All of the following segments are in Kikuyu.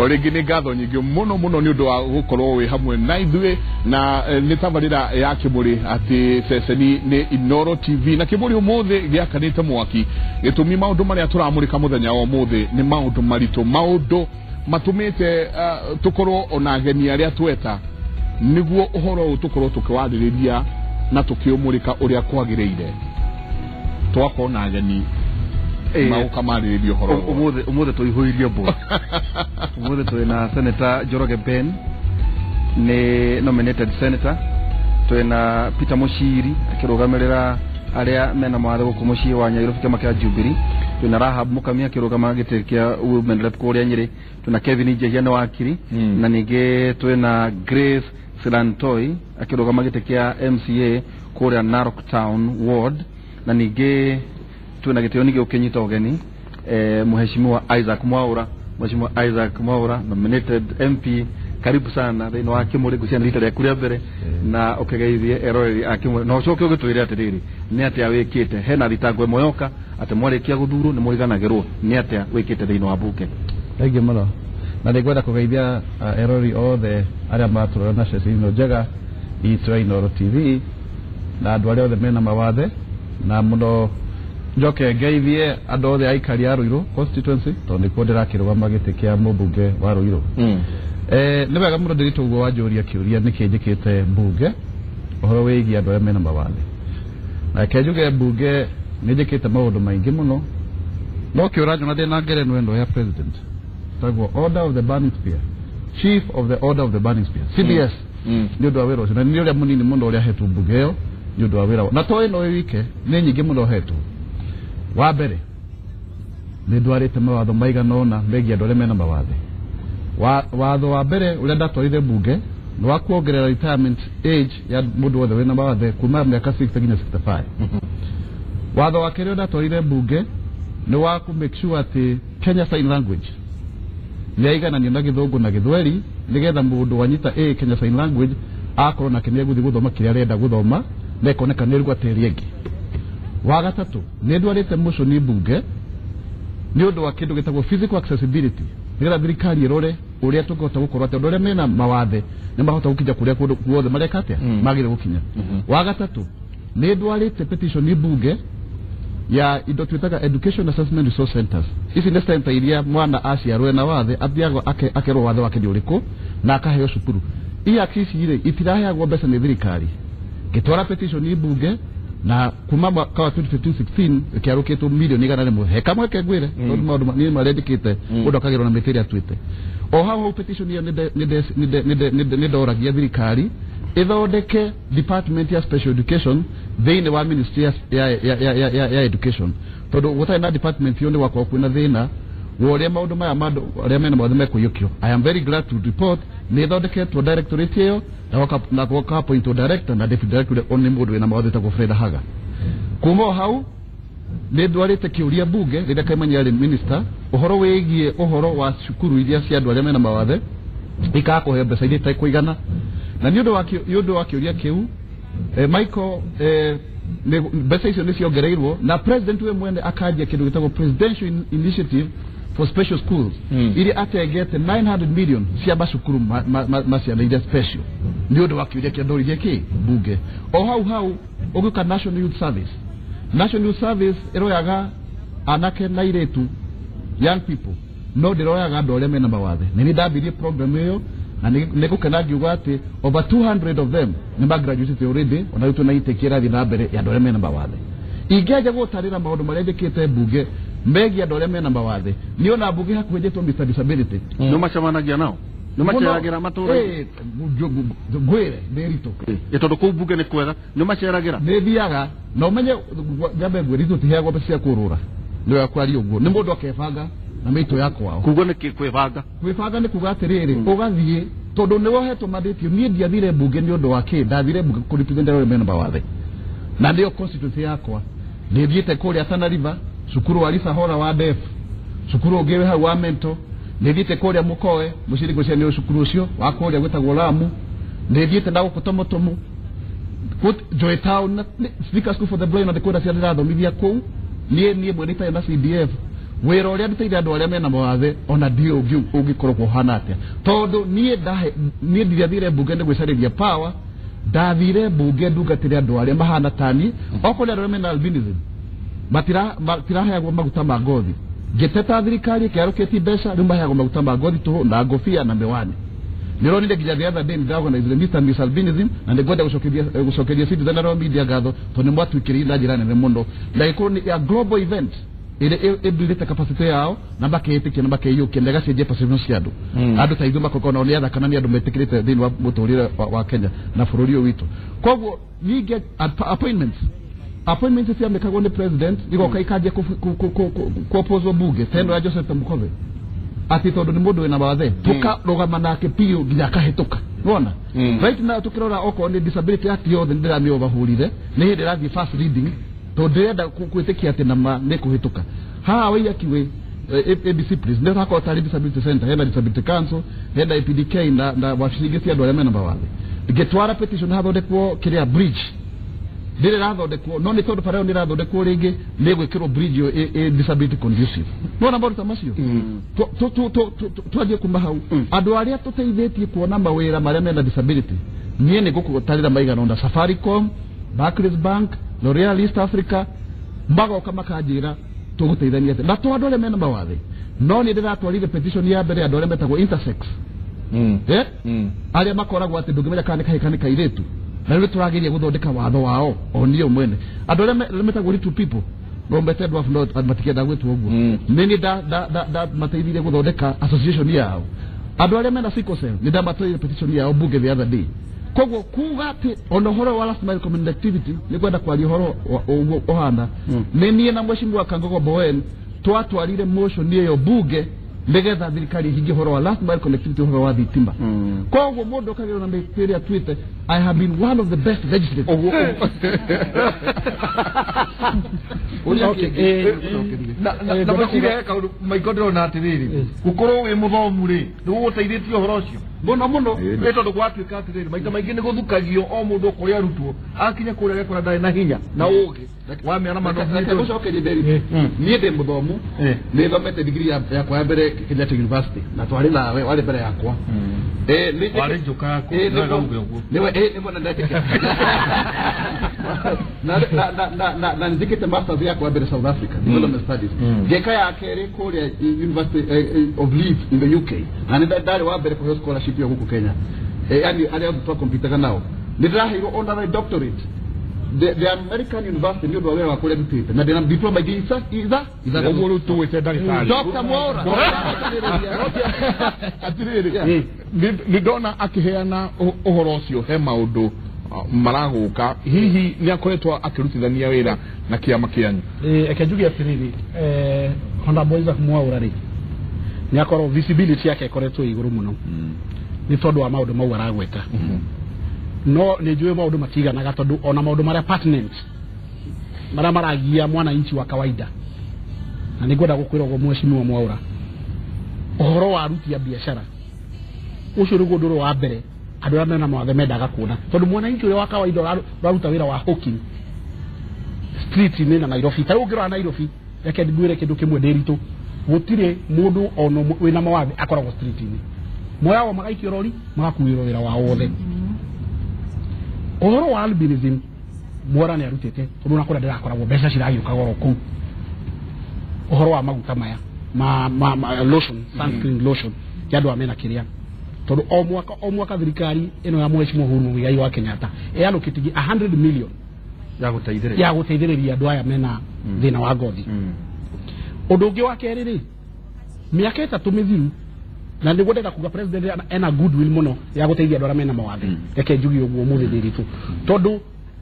O rĩngĩ nĩ ngatho nyingĩ mũno mũno nĩ ũndũ wa gũkorwo wĩ hamwe na ithuĩ na nĩ tabarĩra ya Kĩmũrĩ atĩ ceceni nĩ Inooro TV na Kĩmũrĩ ũmũthĩ gĩakanĩte mwaki. Gĩtũmi maũndũ marĩa tũramũrĩka mũthenya wa ũmũthĩ nĩ maũndũ maritũ, maũndũ matũmĩte tũkorwo ona ageni arĩa tweta nĩguo ũhoro ũyũ tũkorwo tũkĩwarĩrĩria na tũkĩũmũrĩka ũrĩa kwagĩrĩire. Twakorwo na ageni magũka marĩrĩria ũhoro ũyũ. Ũmũthĩ tũihũirie mbũ. Ũmũthĩ twĩ na Senator Njoroge Ben, nĩ nominated senator. Twĩ na Peter Muchiri akĩrũgamĩrĩra arĩa mena mawathe gũkũ mũciĩ wa Nyairobi, kĩama kĩa Jubilee. Twĩ na Rahab Mũkamia akĩrũgama gĩtĩ kĩa women rep kũrĩa Nyĩrĩ. Twĩ na Kevin Njehia, nĩ wakiri. Na ningĩ twĩ na Grace Silantoi akĩrũgama gĩtĩ kĩa MCA kũrĩa Narok Town Ward. Na ningĩ twĩ na gĩtĩo ningĩ gũkĩnyita ũgeni Mheshimiwa Isaac Mwaura. Mheshimiwa Isaac Mwaura, nominated MP, karibu sana thĩinĩ wa Kĩmũrĩ. Ngwĩciria nĩ rita rĩaku rĩa mbere na ũkĩgeithie eroreri a Kĩmũrĩ na ũcoke ũgĩtwĩre atĩrĩrĩ, nĩ atĩa wĩkĩte. Hena thitango ĩmwe yoka atĩ mwarĩkia gũthurwo nĩ mũriganagĩrwo. Nĩ atĩa wĩkĩte thĩinĩ wa mbunge? Thengiũ mũno, na nĩ ngwenda kũgeithia eroreri othe arĩa maratũrora na ceceni ĩno njega itũ ya Inooro TV na andũ arĩa othe mena mawathe, na mũno njoke ngeithie andũ othe aikari a Ruiru constituency, tondũ nĩkuo ndĩrakĩrũgama gĩtĩ kĩa mũmbunge wa Ruiru. Nĩ wega mũno ndĩritũ ũguo wanjũria kĩũria nĩkĩ njĩkĩte mbunge ũhoro wĩgiĩ andũ arĩa mena mawathe. Na reke njuge, mbunge nĩ njĩkĩte maũndũ maingĩ mũno, no kĩũranjona ndĩ na ngerenwa ĩno ya president tagwo Order of the Burning Spear, Chief of the Order of the Burning Spear, CBS, nĩ ũndũ wa wĩra ũcio, na nĩ ũrĩa mũnini mũno ũrĩa hetwo mbunge ĩyo nĩ ũndũ wa wĩra. Na to ĩno ĩ wike, nĩ nyingĩ mũno hetwo. Wa mbere, nĩ ndwarĩte mawatho maigana ũna megiĩ andũ arĩa mena mawathe. Watho wa mbere ũrĩa ndatwarire mbunge nĩ wa kuongerera retirement age ya mũndũ wothe wĩna mawathe kuma mĩaka 60 nginya 65. Watho wa kerĩ ũrĩa ndatwarire mbunge nĩ wa ku make sure atĩ Kenya Sign Language nĩ yaigananio na Gĩthũngũ na Gĩthweri, nĩgetha mũndũ wanyita a Kenya Sign Language akorwo nake nĩ egũthiĩ gũthoma kĩrĩa arenda gũthoma na ĩkoneka nĩ rugha ta ĩrĩa ĩngĩ. Wa gatatũ, nĩ ndwarĩte motion mbunge nĩ ũndũ wa kĩndũ gĩtagwo physical accessibility, nĩgetha thirikari ĩrore ũrĩa tũngĩhota gũkorwo atĩ andũ arĩa mena mawathe nĩ mahota gũkinya kũrĩa kũndũ guothe mareka atĩa magĩrĩire gũkinya. Wa gatatũ, nĩ ndwarĩte petition mbunge ya indo twĩtaga education assessment resource centers. Ici nĩ center iria mwana aciarwo ena wathe athiaga akerwo wathe wake nĩ ũrĩkũ na akaheo cukuru. EACS ici rĩ, itiraheagwo mbeca nĩ thirikari. Ngĩtwara petition mbunge na kuma mwaka wa 2015-16 ĩkĩarũkĩtwo milioni 100. He kamwe ke ngwĩre, tondũ maũndũ niĩ marĩa njĩkĩte mũndũ akagĩrwo na mĩtĩ ĩrĩa atuĩte. O hau hau petition ĩyo nĩ ndoragia thirikari ĩthondeke department ya special education thĩinĩ wa ministry ya education, tondũ gũtarĩ na department ĩyo nĩ gwakorwo kwĩna thĩna wa ũrĩa maũndũ maya ma andũ arĩa mena mawathe mekũiyũkio. I am very glad to report nĩ ĩthondeketwo directorate ĩyo na gũka appointwo director na deputy director ũrĩa nĩ mũndũ wĩna mawathe wĩtagwo Freda Haga. Kuma o hau nĩ ndwarĩte kĩũria mbunge rĩrĩa Kaimanyi arĩ minister ũhoro wĩgiĩ ũhoro wa cukuru iria cia andũ arĩa mena mawathe ikaga kũheo mbeca iria itekũigana, na nĩ ũndũ wa kĩũria kĩu, Michael, mbeca icio nĩ ciongereirwo na president we mwene akanjia kĩndũ gĩtagwo Presidential Initiative for Special Schools, iria atengete 900 million cia macukuru ma ciana iria special nĩ ũndũ wa kĩũria kĩa ndoririe kĩ mbunge. O hau hau ũgĩũka National Youth Service. National Youth Service ĩroyaga anake na airĩtu, young people, no ndĩroyaga andũ arĩa mena mawathe. Nĩ niĩ ndambirie program ĩyo na nĩ ngũkena ngiuga atĩ over 200 of them nĩ magraduated already. Ona rĩu twĩna intake ĩrathiĩ na mbere ya andũ arĩa mena mawathe. Ingĩanja gũtarĩra maũndũ marĩa njĩkĩte mbunge megiĩ andũ arĩa mena mawathe, nĩ ona mbunge hakuhĩ njĩtwo Mr Disability. Nĩ macemanagia nao? Nĩ maceragĩra matũũra? Ngwĩre nĩ ritũ. Ĩ, tondũ kũu mbunge nĩ kwega, nĩ maceragĩra? Nĩ thiaga na ũmenye njambe ngwĩre ithuĩ tũtiheagwo mbeca cia kũrũra. Nĩ wega kwaria ũguo, nĩ mũndũ akebanga na mĩitũ ya kwao. Kuga nĩ kĩ kwĩbanga? Kwĩbanga nĩ kuga atĩrĩrĩ, ũgathiĩ tondũ nĩ wohetwo mandate. Niĩ ndiathire mbunge nĩ ũndũ wa kĩ, ndathire mbunge kũ represent arĩa mena mawathe na nĩyo constituency yakwa. Nĩ thiĩte kũrĩa Tana River, cukuru wa Lisa Hora wa deaf, cukuru ũngĩ wĩ hau wa mental. Nĩ thiĩte kũrĩa Mũkoe mũciĩ ngũcia nĩ cukuru ũcio wa kũrĩa gwĩtagwo Lamu. Nĩ thiĩte na gũkũ Tomotomo, Joy Town na Thika School for the Blind, na ndĩkwenda ciana ndĩrathomithia kũu. Niĩ mwene itarĩ na CDF. Wĩra ũrĩa ndutĩire andũ arĩa mena mawathe ona ndiũ ũngĩkorwo ũhana atĩa, tondũ niĩ ndirathire mbunge nĩ gwĩcarĩria power, ndathire mbunge ndungatĩre andũ arĩa mahana tani. Okorwo nĩ andũ arĩa mena albinism matiraheagwo maguta ma ngothi, ngĩteta thirikari ĩkĩarũkĩtie mbeca, rĩu maheagwo maguta ma ngothi tũhũ na ngũbia na mĩwani. Nĩronire nginya the other day nĩndĩraorganizire Mr. and Miss Albinism, na nĩngwenda gũcokeria Citizen na Royal Media ngatho tondũ nĩmwatwĩkĩrĩire na njĩra nene mũno, na ĩkorwo nĩ a global event ĩrĩa ĩbuildĩte capacity yao na makeĩtĩkia na makeiyũkia na ĩgacenjia perception cia andũ. Andũ ta ithuĩ makorwo nao nĩ athaka na nĩ andũ metĩkĩrĩte thĩinĩ wa mũtũrĩre wa Kenya na bũrũri ũyũ witũ. Koguo ningĩ appointments ciamĩkagwo nĩ president igoka ikanjia kũopozwo bunge ta ĩno ya Joseph Mukove atĩ tondũ nĩ mũndũ wĩna wathe tũkarũgama nake biũ nginya akahĩtũka. Nĩwona right now tukirora okorwo nĩ Disability Act yothe nĩ ndĩramĩ overhaulire, nĩ hĩndĩ ĩrathiĩ first reading tondũ ndĩrenda gwĩtĩkia atĩ nama nĩ kũhĩtũka. Haha Waiyaki Way ABC please nĩ hakorwo tarĩ disability center, hena disability council, hena APDK na wabici ingĩ cia andũ arĩa mena mawathe. Ngĩtwara petition hathondekwo kĩrĩa bridge ndĩrĩ ĩrathondekwo, no nĩ tondũ bara ĩyo nĩ ĩrathondekwo rĩngĩ nĩ gwĩkĩrwo bridge ĩyo ĩ disability conducive. Nĩwona maũndũ ta macio twanjie kuma hau. Andũ arĩa tũteithĩtie kuona mawĩra marĩa mena disability, niĩ nĩ ngũgũtarĩra maigana ũna: Safaricom, Barclays Bank, L'Oreal East Africa, magoka makanjĩra tũgũteithania atĩa na to andũ arĩa mena mawathe. No nĩ ndĩratwarire petition ya mbere andũ arĩa metagwo intersex, arĩa makoragwo atĩ ndũngĩmenya kana nĩ kahĩĩ kana nĩ kairĩtu, na rĩu tũrageria gũthondeka watho wao o niĩ mwene. Andũ arĩa metagwo little people, no mete dwarf, no matikenda gwĩtwo ũguo, nĩ niĩ ndamateithirie gũthondeka association yao. Andũ arĩa mena sickle cell nĩ ndamatwarire petition yao bunge the other day. Koguo kuga atĩ ona ũhoro wa last mile connectivity nĩ kwenda kwaria ũhoro ũguo ũhana, nĩ niĩ na mheshimiwa Kangogo Bowen twatwarire motion ĩyo bunge nĩgetha thirikari ĩhingie ũhoro wa last mile connectivity, ũhoro wa thitima. Koguo mũndũ ũkagĩrwo na mĩtĩ ĩrĩa tuĩte, I have been one of the best legislators. Na meciria kaundu maiko ndĩrona atĩrĩrĩ, gũkorwo wĩ mũthomu rĩ nĩ gũgũteithĩtie ũhoro ũcio mũno mũno, nĩ tondũ gwatuĩka atĩrĩrĩ maita maingĩ nĩ gũthukagio o mũndũ kũrĩa arutwo akinya kũrĩa agekora ndarĩ na hinya na ũgĩ wa mĩana Reke ngũcokerie Derek. Niĩ ndĩ mũthomu, nĩ thomete degree yakwa ya mbere Kenyatta University, na twarĩ nawe warĩ mbere yakwa. Warĩ njoka yaku, nĩwe uge ũguo. Nĩwe nĩguo na ndetĩkia. Na nĩnjĩkĩte masters yakwa ya mbere South Africa, development studies, ngĩka ya kerĩ kũrĩa University of Leeds in the UK, na nĩ ndarĩ wa mbere kũheo scholarship ĩyo gũkũ Kenya. Yani arĩa othe twakompitaga nao nĩ ndĩraheirwo honorary doctorate the American University nĩ ũndũ wa wĩra wakwa ũrĩa ndutĩte, na ndĩna diploma ingĩ itha ithathatũ. Ũguo rĩu tũgwĩte ndagĩtarĩ Dr. Mwaura. Atirĩrĩ, nĩ ndona akĩheana ũhoro ũcio he maũndũ maragũka, hihi nĩ akoretwo akĩrutithania wĩra na kĩama kĩanyu? Reke njuge atĩrĩrĩ, Honorable Isaac Mwaura rĩ nĩ akorwo visibility yake ĩkoretwo igũrũ mũno nĩ tondũ wa maũndũ mau aragweta, no nĩ njũĩ maũndũ matiganaga tondũ ona maũndũ marĩa pertinent marĩa maragia mwananchi wa kawaida, na nĩ ngwenda gũkwĩra ũguo mheshimiwa Mwaura, ũhoro wa aruti a biacara ũcio nĩguo ũndũ ũrĩa wa mbere andũ arĩa mena mawathe mendaga kuona, tondũ mwananchi ũrĩa wa kawaida ũraruta wĩra wa hawking street-inĩ na Nairobi, ta rĩu ũngĩrora Nairobi, reke ngwĩre kĩndũ kĩmwe ndĩritũ, gũtirĩ mũndũ ona ũmwe wĩna mawathe akoragwo street-inĩ, moyagwo magaikio rori magakuĩrwo wĩra wao wothe. Ũhoro wa albinism Mwaura nĩ arutĩte tondũ ona kũrĩa ndĩrakoragwo mbeca ciragĩũka goro kũu, ũhoro wa maguta maya ma lotion, sunscreen lotion ya andũ arĩa mena kĩrĩa, tondũ o mwaka thirikari ĩno ya mheshimiwa Uhuru Muigai wa Kenyatta ĩallocate 100 million ya gũteithĩrĩria ya gũteithĩrĩria andũ aya mena thĩna wa ngothi. Ũndũ ũngĩ wa kerĩ rĩ, mĩaka 3 mĩthiru, na nĩguo ndenda kuga president ena goodwill mũno ya gũteithia andũ arĩa mena mawathe, reke njuge ũguo ũmũthĩ ndĩritũ, tondũ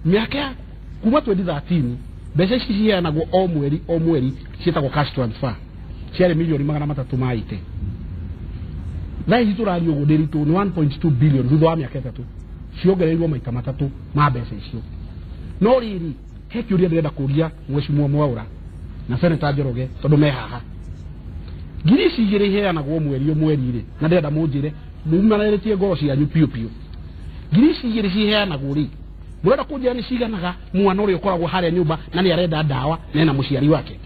mĩaka ya kuma 2013 mbeca ici ciheanagwo o mweri o mweri ciĩtagwo cash transfer ciarĩ milioni 380. Thaa ici tũraria ũguo ndĩritũ nĩ 1.2 billion thutha wa mĩaka 3, ciongereirwo maita 3 ma mbeca icio. No rĩrĩ, he kĩũria ndĩrenda kũria mheshimiwa Mwaura na Senator Njoroge tondũ me haha, ngiri ici igĩrĩ iheanagwo mweri o mweri rĩ, na ndĩrenda mũnjĩre mumanĩrĩtie ngoro cianyu piũ piũ, ngiri ici igĩrĩ ciheanagwo rĩ, mũrenda kũnjĩra nĩ ciganaga mwana ũrĩa ũkoragwo harĩa nyũmba na nĩ arenda ndawa na ena mũciari wake?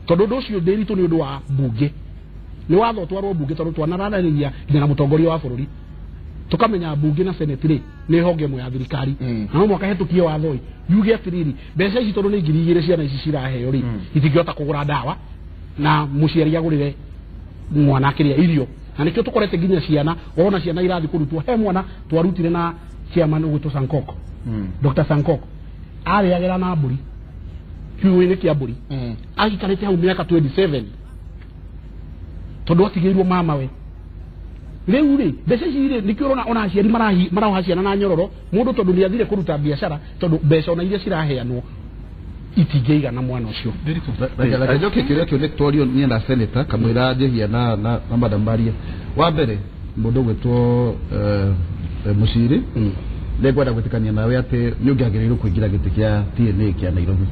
Tondu undu ucio ndiritu ni undu wa bunge. Ni watho twarwo bunge tondu twanararaniria nginya na mutongoria wa bururi. Tukamenya bunge na senate ri ni honge mwe ya thirikari. Na no mwaka hetukie watho i yuge atiriri mbeca ici tondu ni 2000 ciana ici ciraheo ri itingihota kugura ndawa na muciari agurire mwana akiria irio. Na nikio tukorete nginya ciana urona ciana irathi kurutwo he mwana twarutire na chairman ugwitwo Sankoko. Dr. Sankoko ariagera na mburi kiugo-inĩ kĩa mburi agikarĩte hau mĩaka 27 tondu atigĩirwo mama we. Rĩu rĩ mbeca ici rĩ nĩkĩo ũrona ona aciari maraoha ciana na nyororo mũndũ tondu nĩ athire kũruta biacara tondu mbeca ona iria ciraheanwo itingĩigana mwana ũcio. Njoke kĩrĩa kĩu nĩ twario niĩ na senator kamwĩra njĩhia na madam Maria. Wa mbere mũndũ ũgwĩtwo Muciri nĩngwenda gwĩtĩkania nawe atĩ nĩ ũngĩagĩrĩirwo kũingĩra gĩtĩ kĩa TNA kĩa Nairobi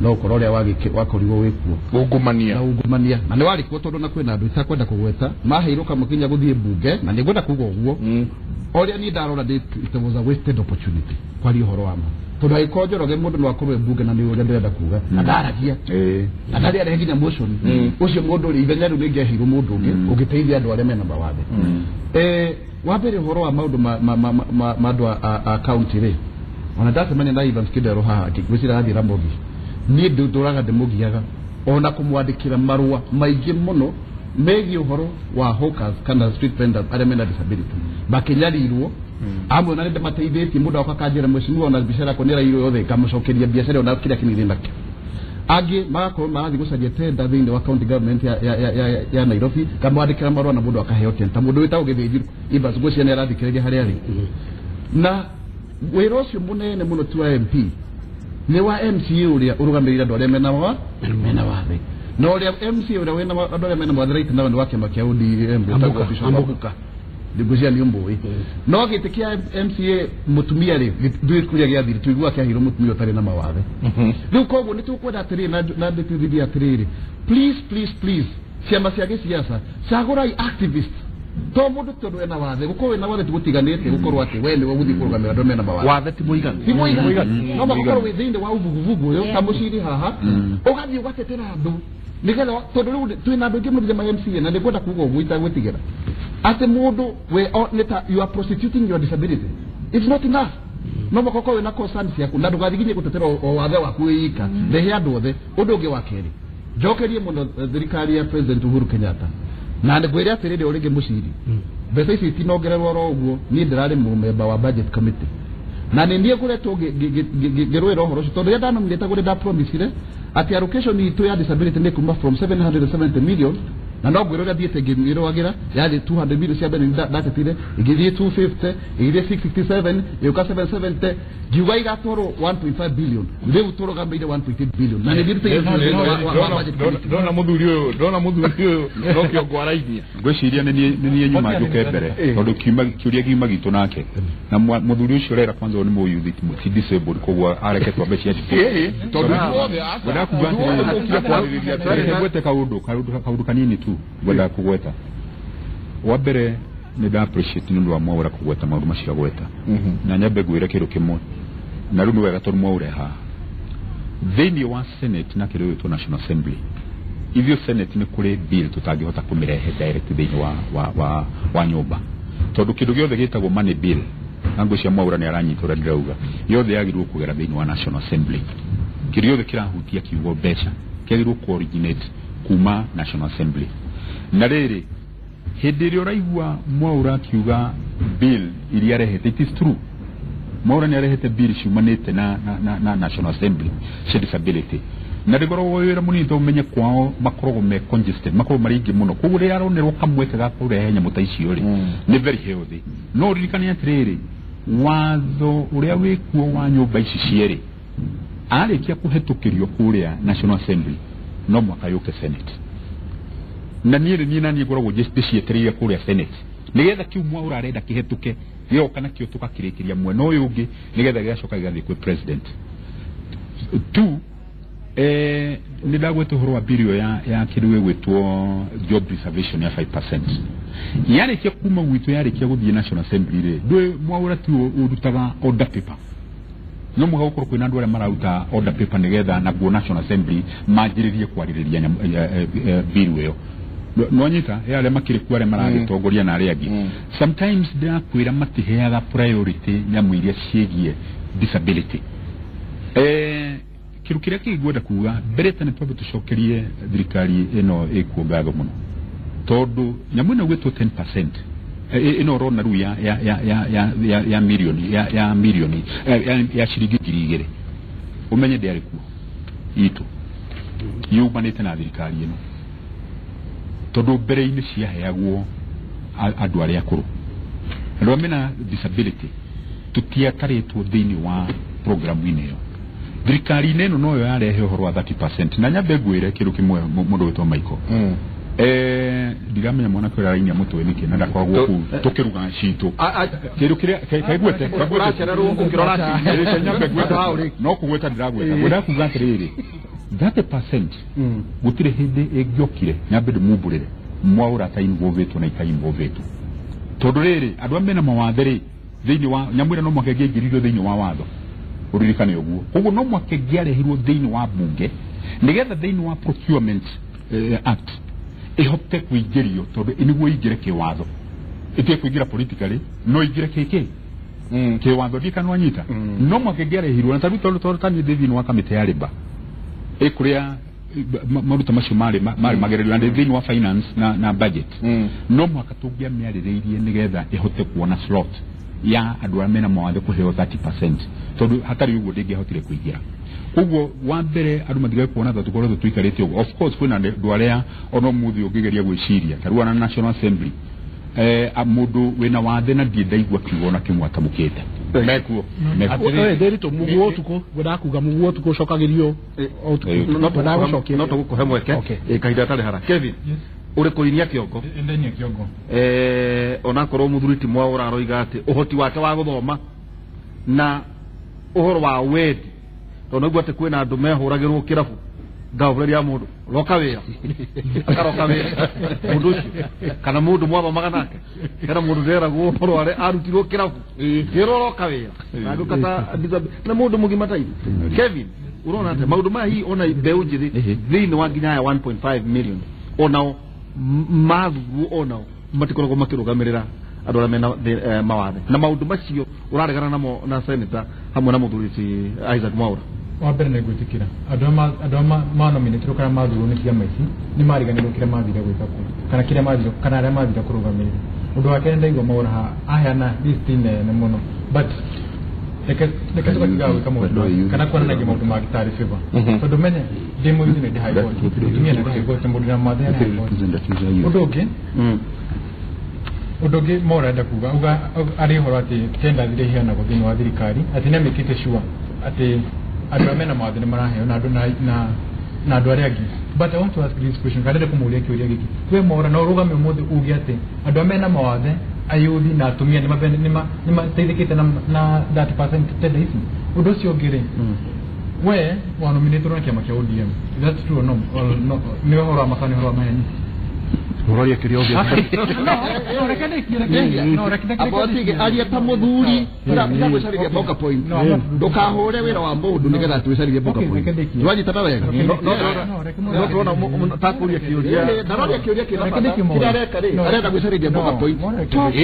no ũkorwo ũrĩa wakorirwo wĩkuo ungumania na ungumania na nĩ warĩ kuo tondũ na kwĩna andũ itakwenda kũgweta maheirwo kamũkinya gũthiĩ mbunge na nĩngwenda kuga ũguo ũrĩa niĩ ndarora it was a wasted opportunity kwaria ũhoro wa ma tondũ angĩkorwo Njoroge mũndũ no akorwo e mbunge na nĩ ũrĩa ndĩrenda kuga na ndaragia na ndarĩ arehe nginya motion ũcio mũndũ rĩ ithenya rĩu nĩngĩaheirwo mũndũ ũngĩ ũngĩteithia andũ arĩa mena mawathe. Wa mbere ũhoro wa maũndũ ma andũ a county rĩ ona ndacemania na Evans Kidero haha ngĩgwĩciria arathiĩ Ramogi niĩ ndũraga ndĩmũgiaga ona kũmwandĩkĩra marũa maingĩ mũno megiĩ ũhoro wa hawkers kana street vendors arĩa mena disability makĩnyarirwo amwe ona nĩndĩmateithĩtie mũndũ agoka akanjĩra mheshimiwa ona biacara yakwa nĩĩraiywo yothe ngamũcokeria biacara ĩyo na kĩrĩa kĩnini nakĩo. Angĩ magakorwo marathiĩ gũcaria tenda thĩinĩ wa county government ya Nairobi ngamwandĩkĩra marũa na mũndũ akaheo tenda mũndũ wĩtagwo Gĩthĩnjiru Evans ngwĩciria nĩarathikĩrĩria harĩa arĩ. Na wĩra ũcio mũnene mũno ti wa MP nĩ wa MCA ũrĩa ũrũgamĩrĩire andũ arĩa mena wathe na ũrĩa MCA ũrĩa wĩna andũ arĩa mena wathe right now nĩ wa kĩama kĩa ODM wĩtagwo Bishop Ambuka ngwĩciria nĩ ũmũĩ. No gĩtĩ kĩa MCA mũtumia rĩ ndũĩ kũrĩa gĩathire tũiguaga kĩaheirwo mũtumia ũtarĩ na mawathe. Rĩu koguo nĩ tũkwenda atĩrĩrĩ na ndĩtithithie atĩrĩrĩ please please please ciama cia gĩciaca cagũrai activists to mũndũ tondũ ena wathe gũkorwo wĩna wathe tigũtiganĩte gũkorwo atĩ we nĩwe ũgũthiĩ kũrũgamĩra andũ mena mawathe. Wathe ti mũiganu. Ti mũiganu. No gũkorwo wĩ thĩinĩ wa ũvuguvugu ũyũ ta Mũciri haha ũgathiĩ ũgatetera andũ nĩgetha tondũ rĩu twĩna andũ aingĩ mũno ma MCA na nĩngwenda kuga ũguo itagwĩtigĩra atĩ mũndũ we nĩ ta you are prostituting your disability it's not enough. No mũhaka ũkorwo wĩna concern ciaku na ndũgathiĩ nginya gũtetera o wathe waku wĩ ika rehe andũ othe. Ũndũ ũngĩ wa kerĩ njokerie mũno thirikari ya President Uhuru Kenyatta na ngwĩre atĩrĩrĩ o rĩngĩ Mũciri mbeca ici itinongererwo oro ũguo niĩ ndĩrarĩ mũmemba wa budget committee na nĩ niĩ ngoretwo ngĩrũĩra ũhoro ũcio tondũ rĩrĩa ndanominĩtagwo nĩ ndapromisire atĩ allocation itũ ya disability nĩ kuma from 770 million na no ngwĩre ũrĩa thiĩte ngĩrũagĩra yarĩ 200 million cia mbere ndatetire ĩgĩthiĩ 250 ĩgĩthiĩ 667 ĩgĩũka 770 ngiuga igatwarwo 1.5 billion rĩu tũrũgamĩire 1.8 billion na nĩ thiĩte. Ndona mũthuri ũyũ ndona mũthuri ũyũ no kĩongo arainia ngwĩciria nĩ niĩ nyuma njũke mbere tondũ kĩũria kiuma gitũ nake na mũthuri ũcio ũrera kwanza nĩ mũyuthi ti disabled koguo areke twambe cia tondũ ithuothe ngwenda kuga atĩrĩrĩ ngwete kaũndũ kanini tu ngwenda kũgweta. Wa mbere nĩ nda appreciate nĩ ũndũ wa Mwaura kũgweta maũndũ macio agweta na nyambe ngwĩre kĩndũ kĩmwe na rĩu nĩ wega tondũ Mwaura haha thĩinĩ wa Senate na kĩndũ gĩgwĩtwo National Assembly ithuĩ Senate nĩ kũrĩ bill tũtangĩhota kũmĩrehe direct thĩinĩ wa nyũmba tondũ kĩndũ gĩothe gĩtagwo money bill na ngwĩciria Mwaura nĩ aranyita ũrĩa ndĩrauga yothe yagĩrĩirwo kũgera thĩinĩ wa National Assembly. Kĩndũ gĩothe kĩrahutia kiugo mbeca kĩagĩrĩirwo kũ originate kuma National Assembly. Na rĩrĩ hĩndĩ ĩrĩa ũraigua Mwaura akiuga bill iria arehete it is true Mwaura nĩ arehete bill ciumanĩte na National Assembly cia disability na ndĩkoragwo wĩ wĩra mũnini tondũ ũmenye kwao makoragwo me congested makoragwo marĩ aingĩ mũno koguo rĩrĩa aronerwo kamweke ga kũrehe nyamũ ta icio rĩ nĩ very healthy. No ũririkane atĩrĩrĩ watho ũrĩa wĩkuo wa nyũmba ici cierĩ arĩkia kũhetũkĩrio kũrĩa National Assembly no mwaka yũke Senate na niĩ nĩ niĩ na niĩ ngoragwo ndĩcietereire kũrĩa Senate nĩgetha kĩu Mwaura arenda kĩhetũke gĩoka nakĩo tũgakĩrĩkĩria mwena ũyũ ũngĩ nĩgetha gĩgacoka gĩgathiĩ kwĩ president. Two nĩ ndagweta ũhoro wa bill ĩyo ya kĩndũ gĩgwĩtwo job reservation ya 5% yarĩkia kuma gwitũ yarĩkia gũthiĩ National Assembly rĩ ndũĩ Mwaura tiwe ũrutaga order paper No mũhaka gũkorwo kwĩna andũ arĩa mararuta order paper nĩgetha naguo National Assembly manjĩrĩrie kwarĩrĩria bill ĩyo. Nwanyita he arĩa makĩrĩ kuo arĩa maragĩtongoria na arĩa angĩ. Sometimes ndĩrakwĩra matiheaga priority nyamũ iria ciĩgiĩ disability. Kĩndũ kĩrĩa kĩngĩ ngwenda kuga mbere tene twambe tũcokerie thirikari ĩno ĩkuo ngatho mũno, tondũ nyamũ ĩno ĩgwĩtwo 10% ĩno ũrona rĩu ya ya ya ya ya ya ya milioni ya ya milioni ya ciringi 2,000 ũmenye ndĩarĩ kuo itũ yumanĩte na thirikari ĩno, tondũ mbere-inĩ ciaheagwo andũ arĩa akũrũ, andũ arĩa mena disability tũtiatarĩtwo thĩinĩ wa programu-inĩ ĩyo. Thirikari-inĩ ĩno noyo yarehe ũhoro wa 30%. Na nyambe ngwĩre kĩndũ kĩmwe, mũndũ wĩtwo Michael, ndiramenya mwanake ũrĩa arainia mũtwe nĩkĩ na ndakoragwo kũu tũkĩruga citũ kĩndũ kĩrĩa kaiguĩte Ũracererwo ũkĩrora nyambe ngwĩte no kũgweta ndĩragweta ngwenda kuga atĩrĩrĩ 30% gũtirĩ hĩndĩ ĩngĩokire nyambe ndĩmumbũrĩre Mwaura atainvolvetwo na itainvolvetwo, tondũ rĩrĩ andũ arĩa mena mawathe rĩ thĩinĩ wa nyamũ ĩrĩa no mũhaka ĩngĩaingĩririo thĩinĩ wa watho ũririkane ũguo, koguo no mũhaka ĩngĩarehirwo thĩinĩ wa bunge nĩgetha thĩinĩ wa procurement act ĩhote kũingĩrio, tondũ nĩguo ĩingĩre kĩwatho, ĩtige kũingĩra politically no ĩingĩre kĩkĩ kĩwatho. Ndiĩ kana wanyita. No mũhaka ĩngĩarehirwo na tarĩu tondũ taniĩ ndĩ thĩinĩ wa kamĩtĩ ya labour ĩkũrĩa maruta macio marĩ magererio na ndĩ thĩinĩ wa finance na budget, no mũhaka tũngĩamĩarĩrĩirie nĩgetha ĩhote kuona slot ya andũ arĩa mena mawathe kũheo 30%, tondũ hatarĩ ũguo ndĩngĩahotire kũingĩra. Koguo wa mbere andũ matigage kuona ta tũkoretwo tũikarĩte ũguo. Of course kwĩna andũ arĩa ona ũmũthĩ ũngĩgeria gwĩciria ta rĩu ona National Assembly mũndũ wĩna wathe na ndirĩ ndaigua kiugo ona kĩmwe atamũkĩte mekuo. Ndĩritũ mũguo ũtukũ ngwendaga kuga mũguo ũtukũ ũcokagĩrio ũtukũ ngwendaga gũcokia no tũgũkũhe mweke kahinda gatarĩ hara. Kevin, ũrĩ kũinia kĩongo ndainia kĩongo onakorwo mũthuri ti Mwaura aroiga atĩ ũhoti wake wa gũthoma na ũhoro wa wendi, tondũ naigua atĩ kwĩna andũ mehũragĩrwo kĩrabu ngahũrĩria mũndũ roka wĩra akaroka wĩra mũndũ ũcio, kana mũndũ mwathomaga nake, kana mũndũ nderagwo ũhoro arĩa arutirwo kĩrabu kĩrwo roka wĩra na ngũka ta na mũndũ mũgima ta ithuĩ. Kevin, ũrona atĩ maũndũ maya hihi ona mbeũ njĩthĩ thĩinĩ wa nginya aya 1.5 million onao mathurwo onao matikoragwo makĩrũgamĩrĩra andũ arĩa mena mawathe, na maũndũ macio ũraregana namo na senator hamwe na mũthuri ti Isaac Mwaura? Wa mbere nĩ gwĩtĩkĩra andũ arĩa manominĩtwo kana mathurwo nĩ ciama ici nĩ mariganĩrwo kĩrĩa mathire gwĩka kũu kana kĩrĩa mathire kana arĩa mathire kũrũgamĩrĩra. Ũndũ wa kerĩ ndaigua Mwaura aheana list nene mũno, but reke tũgatigaga gwĩka maũndũ kana kuonanagia maũndũ mangĩ tarĩ favor, tondũ menye ndĩ mũyuthi nĩ ndĩhaga igoti, mũtumia nĩ ndĩhaga igoti, mũndũ na mawathe nĩ ndĩhaga igoti. Ũndũ ũngĩ Mwaura arenda kuga uga arĩ ũhoro atĩ tenda iria iheanagwo thĩinĩ wa thirikari atĩ nĩ amĩkĩte sure atĩ andũ arĩa mena mawathe nĩ maraheo na andũ na andũ arĩa angĩ. But I want to ask this question, kana ndĩrenda kũmũria kĩũria gĩkĩ, we Mwaura no ũrũgame ũmũthĩ uge atĩ andũ arĩa mena mawathe ayuthi na atumia nĩ mateithĩkĩte na 30% tenda ici? Ũndũ ũcio ũngĩ rĩ, we wanominĩtwo na kĩama kĩa ODM, is that true or no? Nĩ ũhoro wa ma kana nĩ ũhoro wa maheni? Ũroria kĩũria obvious. No, reke ndĩkie, no, reke Amba aria ta mũthuri tiga gwĩcarĩria mboka point, ndũkahũre wĩra wa mũndũ nĩgetha twĩcarĩrie mboka point. Nĩwanyitana wega? No tũrona takũria kĩũria ndaroria kĩũria kĩna bata kĩrĩa areka rĩ, arenda gwĩcarĩria mboka point. Talk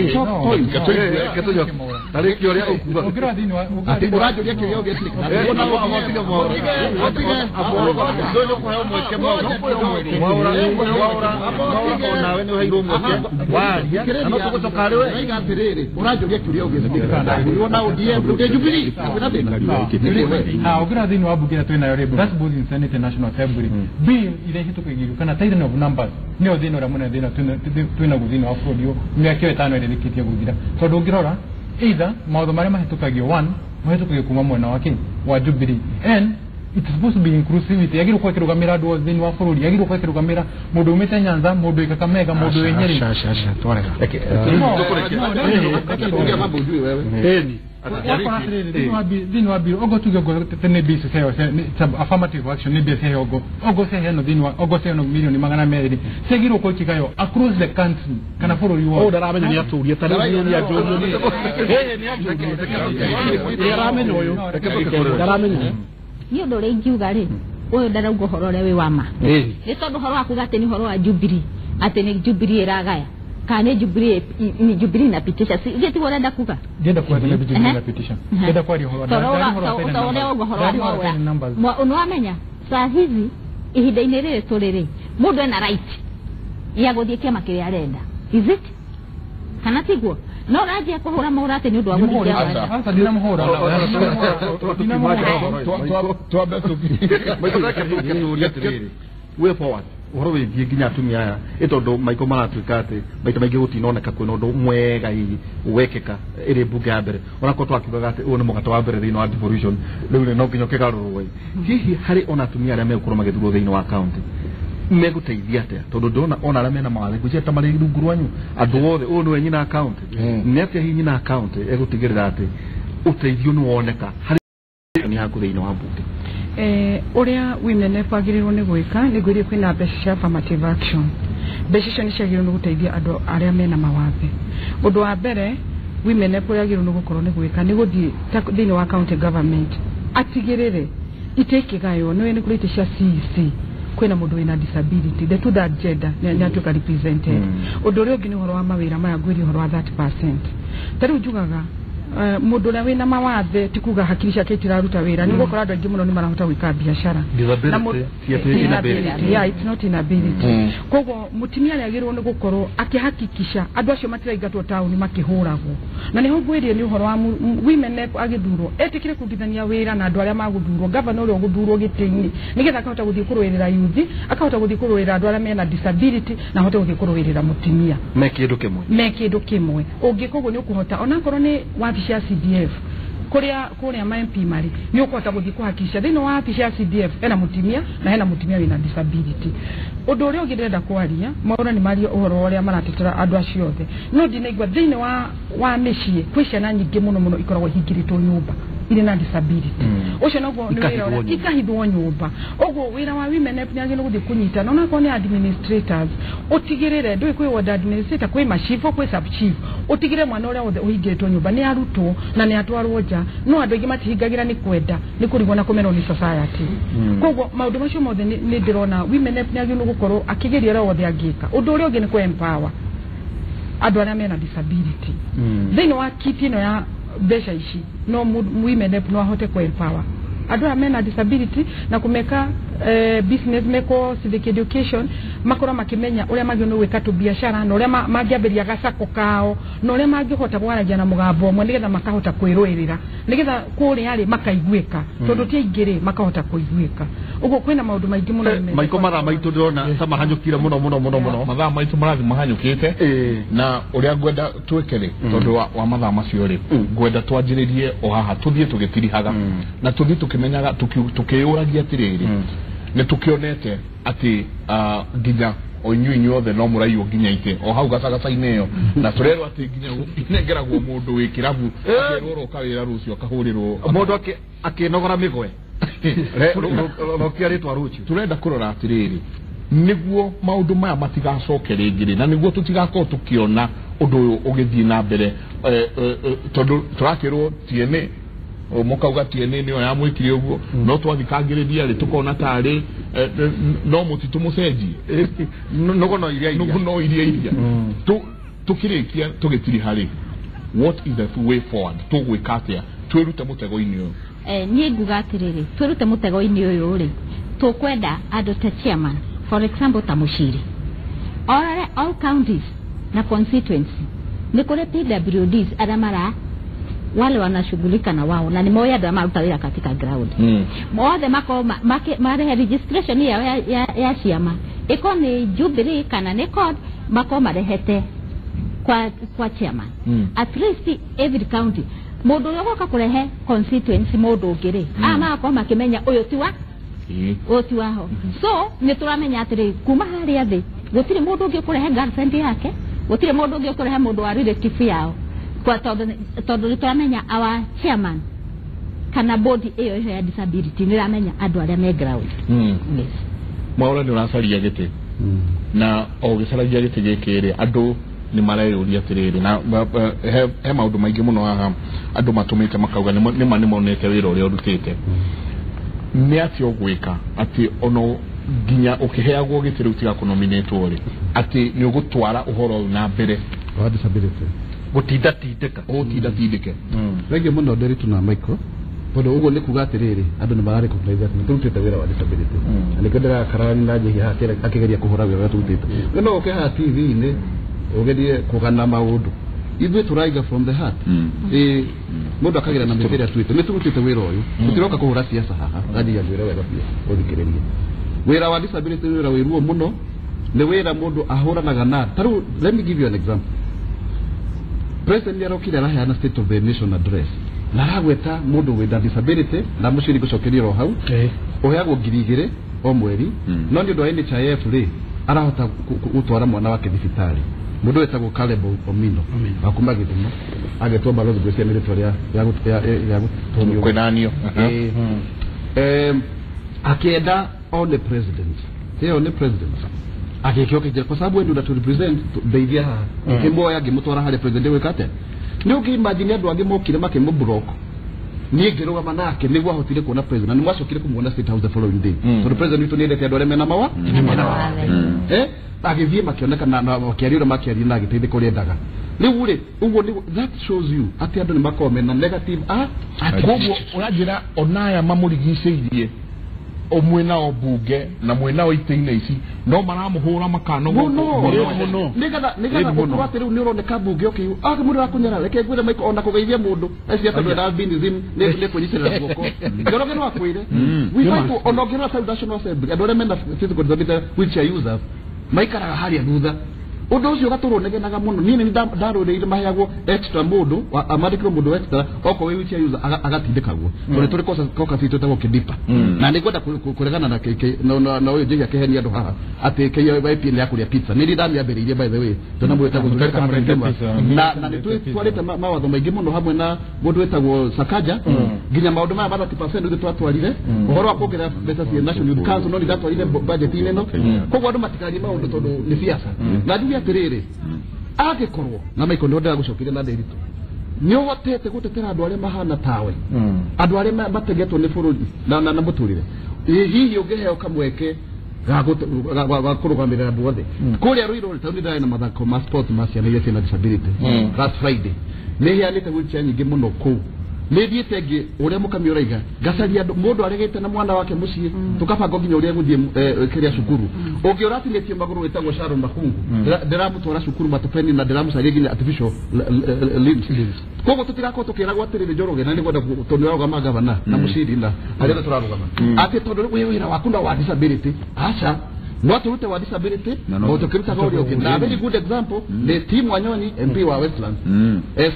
point. Tarĩ kĩũria ũkuga Ũngĩrora thĩinĩ wa atĩ ũranjũria kĩũria obvious Mwaura onawe nĩ ũheirwo mweke waria na no tũgũcoka harĩ we. Raiga atĩrĩrĩ, ũranjũria kĩũria obvious na ODM ndĩ Jubilee kwĩna thĩna. Ũngĩrora thĩinĩ wa bunge ĩrĩa twĩ nayo rĩ, that's both in Senate and National Assembly, bill iria ihĩtũkagĩrio kana tyranny of numbers nĩyo thĩna ũrĩa mũnene thĩna twĩ naguo thĩinĩ wa bũrũri ũyũ mĩaka ĩyo ĩtano ĩrĩa ĩrĩkĩtie gũthira, tondũ ũngĩrora either maũndũ marĩa mahĩtũkagio one mahĩtũkagio kuma mwena wa kĩ wa Jubilee and It's supposed to be inclusivity. Yagirwo kwa kirugamira andu othe thiini wa bururi, yagirwo kwa kirugamira mundu umite Nyanza, mundu wi Kakamega, mundu wi Nyeri. Aca twarega. Ongea mambo ujui wewe. Eni. Thĩinĩ wa bill ogo tuge ogo tene bill cio affirmative action nĩ mbia cia ogo ogo ciaheanwo thĩinĩ wa ogo ciaheanwo milioni 200 ciagĩrĩirwo gũkorwo ikĩgaywo across the country kana bũrũri wothe. Ũyũ ndaramenya nĩ atũrie ta rĩu nĩ anjũrie. Ĩĩ nĩ anjũrie. Nĩ aramenya ũyũ. Ndaramenya. Niĩ ũndũ ũrĩa ingiuga rĩ, ũyũ ndarauga ũhoro ũrĩa wĩ wa ma. Nĩ tondũ ũhoro wa kuga atĩ nĩ ũhoro wa Jubilee, atĩ nĩ Jubilee ĩragaya kana nĩ Jubilee ni Jubilee inapitisha, si gĩtiguo ũrenda kuga? Ndienda kuga atĩ nĩ Jubilee inapitisha. Ndienda kwaria ũhoro wa nĩwamenya saa hizi ihinda-inĩ rĩrĩ tũrĩ rĩ, mũndũ ena right ya gũthiĩ kĩama kĩrĩa arenda, is it kana tiguo? No ranjia kũhũra mahũra atĩ nĩ ũndũ wa gũthiĩ kĩama. Aca ndinamũhũra. Twambe tũkĩũria atĩrĩrĩ, way forward ũhoro wĩgiĩ nginya atumia aya ĩ tondũ maiko maratuĩka atĩ maita maingĩ gũtinoneka kwĩna ũndũ mwega hihi wekĩka ĩrĩ mbunge ya mbere, onakorwo twakiugaga atĩ ũyũ nĩ mũgate wa mbere thĩinĩ wa devolution, rĩu rĩ no nginya ũkĩgarũrwo ĩ, hihi harĩ ona atumia arĩa megũkorwo magĩthurwo thĩinĩ wa county megũteithia atĩa? Tondũ ndĩrona ona arĩa mena mawathe ngwĩciria ta marĩ rungu rwanyu andũ othe, ũyũ nĩwe nyina county, nĩ atĩa hihi nyina county egũtigĩrĩra atĩ ũteithio nĩ woneka harĩ nĩ haku thĩinĩ wa mbunge? Ũrĩa women rep agĩrĩirwo nĩ gwĩka nĩ ngwĩrie kwĩna mbeca cia affirmative action. Mbeca icio nĩ ciagĩrĩirwo nĩ gũteithia andũ arĩa mena mawathe. Ũndũ wa mbere women rep ũrĩa agĩrĩirwo nĩ gũkorwo nĩ gwĩka nĩ gũthiĩ thĩinĩ wa county government atigĩrĩre itĩ ikĩgaywo, nĩ nĩ kũrĩ itĩ cia CEC kwĩna mũndũ wĩna disability, the two that gender nĩ atuĩka represented. Ũndũ ũrĩa ũngĩ nĩ ũhoro wa mawĩra maya, ngwĩrie ũhoro wa 30%. Ta rĩu njugaga mũndũ ũrĩa wĩna mawathe ti kuga hakiri ciake itiraruta wĩra, nĩ ũgũkora andũ aingĩ mũno nĩ marahota gwĩka biacara. Disability, yeah, it's not inability. Koguo mũtumia nĩ agĩrĩirwo nĩ gũkorwo akĩhakikisha andũ acio matiraingatwo taũni makĩhũragwo. Na nĩho ngwĩrie nĩ ũhoro wa women rep agĩthurwo etĩkĩre kũrutithania wĩra na andũ arĩa magũthurwo, gavana ũrĩa ũgũthurwo gĩtĩ-inĩ, nĩgetha akahota gũthiĩ kũrũĩrĩra youth, akahota gũthiĩ kũrũĩrĩra andũ arĩa mena disability, na ahote gũthiĩ kũrũĩrĩra mũtumia. Me kĩndũ kĩmwe. Me kĩndũ kĩmwe. Ũngĩka ũguo nĩ ũkũhota onakorwo nĩ wabici ya CDF kũrĩa ma MP marĩ nĩ ũkũhota gũthiĩ kũhakikisha thĩinĩ wa wabici ya CDF hena mũtumia na hena mũtumia wĩna disability. Ũndũ ũrĩa ũngĩ ndĩrenda kwaria maũra nĩ maria ũhoro ũrĩa maratetera andũ acio othe, no ndinaigua thĩinĩ wa mĩciĩ kwĩ ciana nyingĩ mũno mũno ikoragwo ihingĩrĩtwo nyũmba irĩ na disability. Ũcio naguo nĩ wĩra ũrĩa ikahithwo nyũmba. Ũguo wĩra wa women rep nĩ agĩrĩirwo gũthiĩ kũnyita na onakorwo nĩ administrators, ũtigĩrĩre ndũĩ kwĩ ward administrator, kwĩ machifu, kwĩ sub chief, ũtigĩrĩre mwana ũrĩa wothe ũhingĩrĩtwo nyũmba nĩ arutwo na nĩ atwarwo nja. No andũ aingĩ matihingagĩra nĩ kwenda, nĩ kũrigwo na kũmenwo nĩ society. Koguo maũndũ macio mothe nĩ ndĩrona women rep nĩ agĩrĩirwo gũkorwo akĩgeria ũrĩa wothe angĩka. Ũndũ ũrĩa ũngĩ nĩ kũ empower andũ arĩa mena disability. Thĩinĩ wa kiti ĩno ya mbeca ici no women rep no ahote kũ empower andũ arĩa mena disability na kũmeka business, meko civic education, makorwo makĩmenya ũrĩa magĩrĩirwo nĩ gwĩka tũbiacara na ũrĩa mangĩambĩrĩria gacako kao na ũrĩa mangĩhota kwaragia na mũgambo ũmwe nĩgetha makahota kwĩrũĩrĩra, nĩgetha kũrĩa rĩ makaiguĩka, tondũ ti aingĩ rĩ makahota kũiguĩka. Ũguo kwĩna maũndũ maingĩ mũno. Maiko mathaa maitũ ndĩrona ta mahanyũkire mũno mũno mũno mũno. Mathaa maitũ marathiĩ mahanyũkĩte, na ũrĩa ngwenda twĩke rĩ, tondũ wa mathaa macio rĩ, ngwenda twanjĩrĩrie o haha tũthiĩ tũgĩtirihaga na tũthiĩ tũkĩmenyaga tũkĩyũragia atĩrĩrĩ, nĩ tũkĩonete atĩ nginya o inyuĩ inyuothe no mũraiywo nginya itĩ o hau gacagaca-inĩ ĩyo, na tũrerwo atĩ nginya inengeragwo mũndũ wĩ kĩrabu akerwo roka wĩra rũciũ akahũrĩrwo mũndũ akĩnogora mĩgwe rokia rĩtwa rũciũ. Tũrenda kũrora atĩrĩrĩ, nĩguo maũndũ maya matigacoke rĩngĩ rĩ, na nĩguo tũtigakorwo tũkĩona ũndũ ũyũ ũgĩthiĩ na mbere, tondũ tũrakĩrwo TNA mũkauga TNA nĩyo yamwĩkire ũguo, no twathikangĩrĩria rĩ tũkona tarĩ no mũtitũ mũcenjie nũgũ no iria iria, nũgũ no iria iria. Tũkĩrĩkia tũgĩtiriha rĩ, what is the way forward? Tũgwĩka atĩa twĩrute mũtego-inĩ ũyũ? Niĩ nguga atĩrĩrĩ, twĩrute mũtego-inĩ ũyũ rĩ, tũkwenda andũ ta chairman, for example ta Mũciri, all counties na constituency nĩ kũrĩ PWDs arĩa mara wale wanashughulika na wao na ni moya andũ arĩa maruta wĩra katika ground mothe makorwo marehe registration yao ya ciama, ĩkorwo nĩ Jubilee kana nĩ CORD, makorwo marehete kwa chairman. At least every county Mundu uria ugoka kurehe constituency mundu ungi ri ama makimenya uyu tiwa uyu tiwaho. So ni turamenya atiri kuma haria thi gutiri mundu ungi kurehe girlfriend yake, gutiri mundu ungi kurehe mundu wa relative yao, kwa tondu ni turamenya our chairman kana body iyo ya disability ni ramenya andu aria me ground. Yes. Mwaura ni uracaria giti na o gicaragia giti giki ri andu ni mareyũria atiriri na he maundu maingi muno haha andu matumite makauga ni ma nimonete wira uria urutite ni ati ũgwĩka ati ono nginya ũkĩheagwo gĩtĩ rĩu tiga kũnominatwo rĩ ati nĩ ũgũtwara ũhoro ũyũ na mbere wa disability gũtinda tindĩka ũgũtinda tindĩke. Thengiũ mũno Nderitu na Michael tondu uguo nĩ kuga atĩrĩrĩ andũ nĩ mara recognize atĩ nĩtũrutĩte wĩra wa disability na nĩkĩo ndĩrakararania na Njihia haha akĩgeria kũhũra wĩra ũrĩa tũrutĩte. We no ũke haha TV-inĩ ugerie kũgana maũndũ ithuĩ tũraiga from the heart. Mũndũ akagira na mĩtĩ ĩrĩa tuĩte nĩ tũrutĩte wĩra ũyũ tũtiroka kũhũra siasa haha nganjia ngwĩre wega biũ ũthikĩrĩrie. Wĩra wa disability nĩ wĩra wĩ ruo mũno, nĩ wĩra mũndũ ahũranaga na ta rĩu let me give you an example. President nĩarokire araheana state of the nation address na aragweta mũndũ wĩna disability na mũciĩ ngũcokeria ro hau ũheagwo 2,000 o mweri no nĩ ũndũ wa NHIF rĩ arahota gũtwara mwana wake thibitarĩ. Mũndũ wetagwo Caleb Omino wa kuma Gĩthumo agetwo balozi gwĩcia nĩ rĩtwa rĩa gũtũmio kwĩnanio akienda one president ĩyo nĩ president agĩkĩoka njĩra kwa sababu we nĩ represent ndeithia haha ngĩmuoya ngĩmũtwara harĩa president gwĩka atĩa. Nĩ ũngĩ-imagine andũ angĩ mokire makĩmũ-block niĩ ngĩrũgama nake nĩguo ahotire kuona president na nĩmwacokire kũmuona State House the following day tondũ president witũ nĩendete andũ arĩa mena mawa agĩthiĩ makĩoneka na makĩaria ũrĩa makĩaria na agĩteithĩka ũrĩa endaga. Rĩu rĩ ũguo that shows you atĩ andũ nĩ makoragwo mena negative koguo ũranjĩra onaya mamũrigicĩirie mwena bunge na mwena wa itĩ-inĩ ici no maramũhũra makano mũno nĩgetha gũkorwo atĩ rĩu nĩ ũroneka bunge ũkĩigua mũndũ arakũnyarara reke ngwĩre Michael ona kũgeithia mũndũ acio tondũ ena albinism nĩ kwĩnyitĩrĩra guoko Njoroge no akwĩre we fight ona ũngĩrora ta National Assembly andũ arĩa mena physical disability wheelchair users maikaraga harĩa thutha ũndũ ũcio ũgatũrwo negenaga mũno. Niĩ nĩ ndarũrĩire maheagwo extra mũndũ amandĩkĩrwo mũndũ extra okorwo wĩ wheelchair user agatindĩkagwo tondũ tũrĩ caucus itũ ĩtagwo Kĩdipa na nĩ ngwenda kũregana na na ũyũ Njihia akĩhenia andũ haha atĩ KYP nĩ ya kũrĩa pizza. Nĩ niĩ ndamĩambĩrĩirie by the way tondũ mũndũ wĩtagwo Zureka na nĩ twatwarĩte mawatho maingĩ mũno hamwe na mũndũ wĩtagwo Sakaja nginya maũndũ maya ma 30% ithuĩ twatwarire ũhoro wa kuongerera mbeca cia National Youth Council no nĩ ndatwarire budget-inĩ ĩno koguo andũ matikarie maũndũ tondũ nĩ siasa na njuge atĩrĩrĩ angĩkorwo na Michael nĩ ndĩragũcokeria na Nderitu nĩ ũhotete gũtetera andũ arĩa mahana tawe andũ arĩa mategetwo nĩ bũrũri na mũtũrĩre hihi ũngĩheo kamweke ga kũrũgamĩrĩra andũ othe kũrĩa Ruiru rĩ tondũ nĩ ndĩrarĩ na mathako ma sport ma ciana iria ciĩna disability last Friday nĩ heanĩte wheelchair nyingĩ mũno kũu nĩ thiĩte ngĩ ũrĩa mũkami ũraiga ngacaria andũ mũndũ aregete na mwana wake mũciĩ tũkabanga nginya ũrĩa gũthiĩ kĩrĩa cukuru ũngĩ ũratinĩtie magũrũ wĩtagwo Sharon Makungu ndĩramũtwara cukuru Matopeni na ndĩramũcaria nginya artificial limbs koguo tũtirakorwo tũkĩragwo atĩrĩrĩ Njoroge na nĩngwenda tondũ nĩũrarũgama gavana na mũciri na arĩa othe tũrarũgama atĩ tondũ wĩ wĩra waku na wa disability aca no tũrute wa disability no tũkĩrutaga ũrĩa ũngĩ na very good example nĩ Tim Wanyonyi MP wa Westlands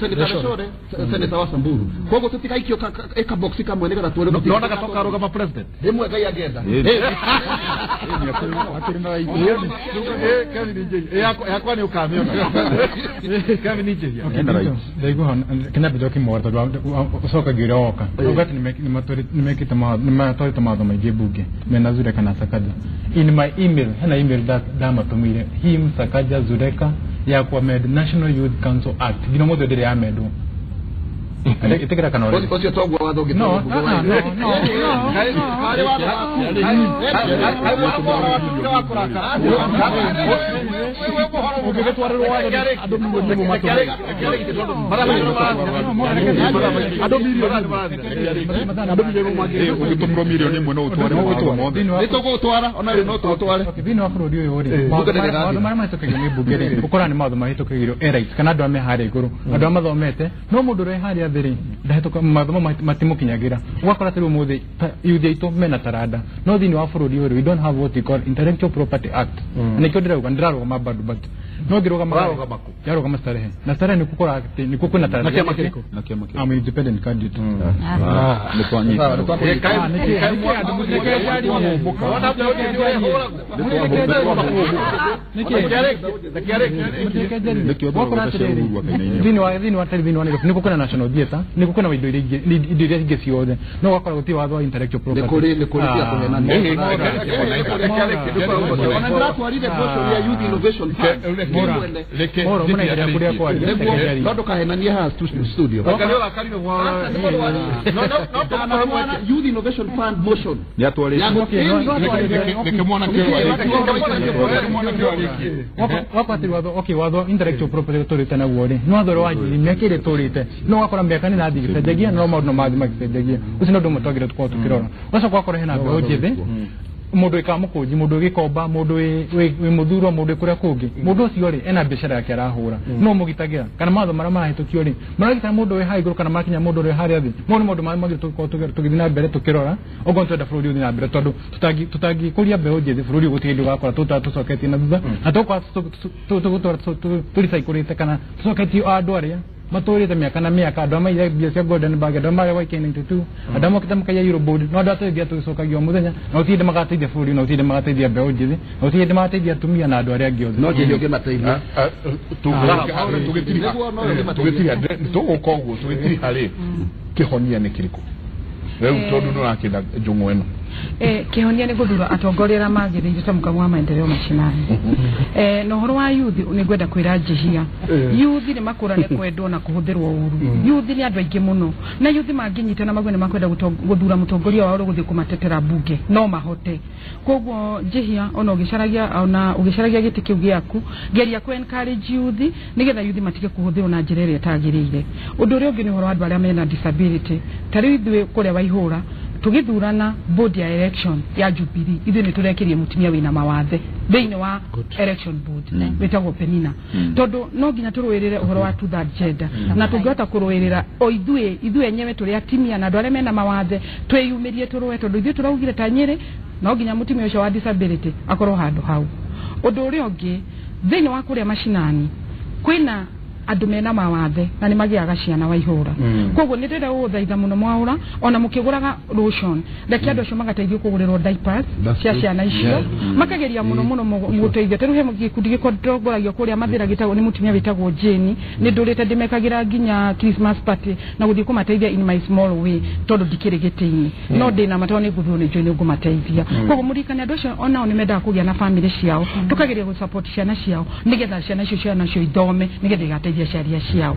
Senator Shore Senator wa Samburu koguo tũtigaikio ĩkabox kamwe nĩgetha tuone ndona gatoka president rĩmwe Ngai angĩenda yakwa nĩ ũkamĩona Kevin Njihia ndaigua kĩnyambĩrĩria ũkĩmwara tondũ ũcokagia ũrĩa woka uga atĩ nĩmekĩte nĩmatwarĩte mawatho maingĩ mbunge mena Zureka na Sakaja. In my email hena email ndamatũmĩire him Sakaja Zureka ya kuamend National Youth Council Act nginya ũmũthĩ ndĩrĩ yamendwo ĩtĩkĩra kana ũrĩa ũcio toguo watho ũngĩ no no no ũngĩgĩtwarĩrwo watho andũ milioni ĩmwe matũmĩre andũ milioni ĩmwe ũngĩtũmĩrwo milioni ĩmwe no ũtware mawatho mothe nĩ tũgũtwara ona rĩu no tũtware thĩinĩ wa bũrũri ũyũ rĩ maũndũ marĩa mahĩtũkagio nĩ mbunge rĩ ũkoraga nĩ maũndũ mahĩtũkagĩrio elites kana andũ arĩa me harĩa igũrũ andũ arĩa mathomete no mũndũ ũrĩa harĩa thĩ rĩ ndahĩtũka mathomo matimũkinyagĩra ũgakora atĩ rĩu ũmũthĩ youth aitũ mena taranda no thĩinĩ wa bũrũri ũyũ we don't have what we call intellectual property act na nĩkĩo ndĩrauga ndĩrarũgama bado but No ngĩrũgama yarũgama Starehe na Starehe nĩ kũkora atĩ nĩkuo kwĩna Na kĩama kĩrĩkũ? Na kĩama kĩrĩkũ? I'm independent candidate. Nĩ twanyita. Thĩinĩ wa Nairobi nĩkuo kwĩna National Theatre, nĩkuo kwĩna indo iria ingĩ ciothe, no ũgakora gũtirĩ watho wa intellectual property. Nĩ kũrĩ cia kũhenania. Ona ndĩratwarire mboco ya Youth Innovation Fund. No ndũkahenanie haha studio. Youth Innovation Fund motion. Wakwatĩ watho, okay, watho intellectual property tũrĩte naguo rĩ, nĩ watho ũrĩa wanjirie mĩaka ĩrĩa tũrĩte, no ũgakora mĩaka nĩ ĩrathiĩ ĩgĩcenjagia, no maũndũ no marathiĩ magĩcenjagia. Ũcio nĩ ũndũ ũmwe twagĩrĩirwo tũkorwo tũkĩrora. Ũgacoka ũgakora hena mbeũ njĩthĩ, mũndũ wĩ Kamũkũnji, mũndũ wĩ Gĩkomba, mũndũ wĩ Mũthurwa, mũndũ wĩ kũrĩa kũngĩ, mũndũ ũcio rĩ ena biacara yake arahũra, no mũgitagĩra kana mawatho marĩa marahĩtũkio rĩ maragitĩra mũndũ wĩ haha igũrũ kana marakinya mũndũ ũrĩa harĩa thĩ. Mau nĩ maũndũ marĩa magĩrĩirwo tũkorwo tũgĩthiĩ na mbere tũkĩrora okorwo nĩtũrenda bũrũri ũthiĩ na mbere, tondũ tũtangĩkũria mbeũ njĩthĩ bũrũri ũyũ gũtirĩ hĩndĩ ũgakora tũcoketie na thutha, na tũgũkorwo tũgũtũra tũricaikũrĩte kana tũcoketie andũ arĩa matũrĩte mĩaka na mĩaka, andũ arĩa maire mbia cia Golden Bag, andũ arĩa marĩa YK92, andũ arĩa mokĩte makaiya Eurobond, no andũ ateithia tũgĩcokagia o mũthenya, na gũtirĩ hĩndĩ magateithia bũrũri, na gũtirĩ hĩndĩ magateithia mbeũ njĩthĩ, na gũtirĩ hĩndĩ magateithia atumia na andũ arĩa angĩ othe. No njĩhĩ ũngĩmateithia. Tũgĩtiriha tũgũka ũguo tũgĩtiriha rĩ, kĩhonia nĩ kĩrĩkũ rĩu tondũ nĩũrakĩenda njũng'wa ĩno? Kĩhonia nĩ gũthura atongoria arĩa magĩrĩire ta mũkamo wa maendeleo mashinani. Na ũhoro wa youth nĩ ngwenda kwĩra njihia, youth nĩ makũrane kwendwo na kũhũthĩrwo ũru. Youth nĩ andũ aingĩ mũno, na youth mangĩnyitana mague nĩ makwenda gũthura mũtongoria wao ũrĩa ũgũthiĩ kũmatetera mbunge, no mahote. Koguo njihia, ona ũgĩcaragia gĩtĩ kĩu gĩaku, geria kũ encourage youth nĩgetha youth matige kũhũthĩrwo na njĩra ĩrĩa ĩtagĩrĩire. Ũndũ ũrĩa ũngĩ nĩ ũhoro wa andũ arĩa mena disability. Ta rĩu ithuĩ kũrĩa Waihũra tũgĩthurana board ya election ya Jubilee, ithuĩ nĩ tũrekirie mũtumia wĩna mawathe thĩinĩ wa election board wĩtagwo Penina, tondũ no nginya tũrũĩrĩre ũhoro wa two third gender, na tũngĩhota kũrũĩrĩra o ithuĩ enyewe tũrĩ atimia na andũ arĩa mena mawathe twĩyumĩrie tũrũe, tondũ ithuĩ tũraugire ta Nyĩrĩ no nginya mũtumia ũcio wa disability akorwo handũ hau. Ũndũ ũrĩa ũngĩ thĩinĩ wa kũrĩa mashinani kwĩna andũ mena mawathe na nĩ magĩaga ciana Waihũra. Koguo nĩ ndĩrenda gũgũthaitha mũno Mwaũra, ona mũkĩgũraga lotion, reke andũ acio magateithio kũgũrĩrwo diapers cia ciana icio, makageria mũno mũno gũteithia. Ta rĩu he gĩkundi gĩtongoragio kũrĩa Mathĩra gĩtagwo nĩ mũtumia wĩtagwo Jane, nĩ ndũrĩte ndĩmekagĩra nginya Christmas party na gũthiĩ kũmateithia in my small way, tondũ ndikĩrĩ gĩtĩ-inĩ, no ndĩna ma tondũ nĩ ngũthurwo nĩ njũĩ nĩ ngũmateithia. Koguo mũririkane andũ acio onao nĩ mendaga kũgĩa na family ciao, tũkageria gũ support ciana ciao nĩgetha ciana icio ciana nacio ithome nĩgetha igateithia ciaria ciao.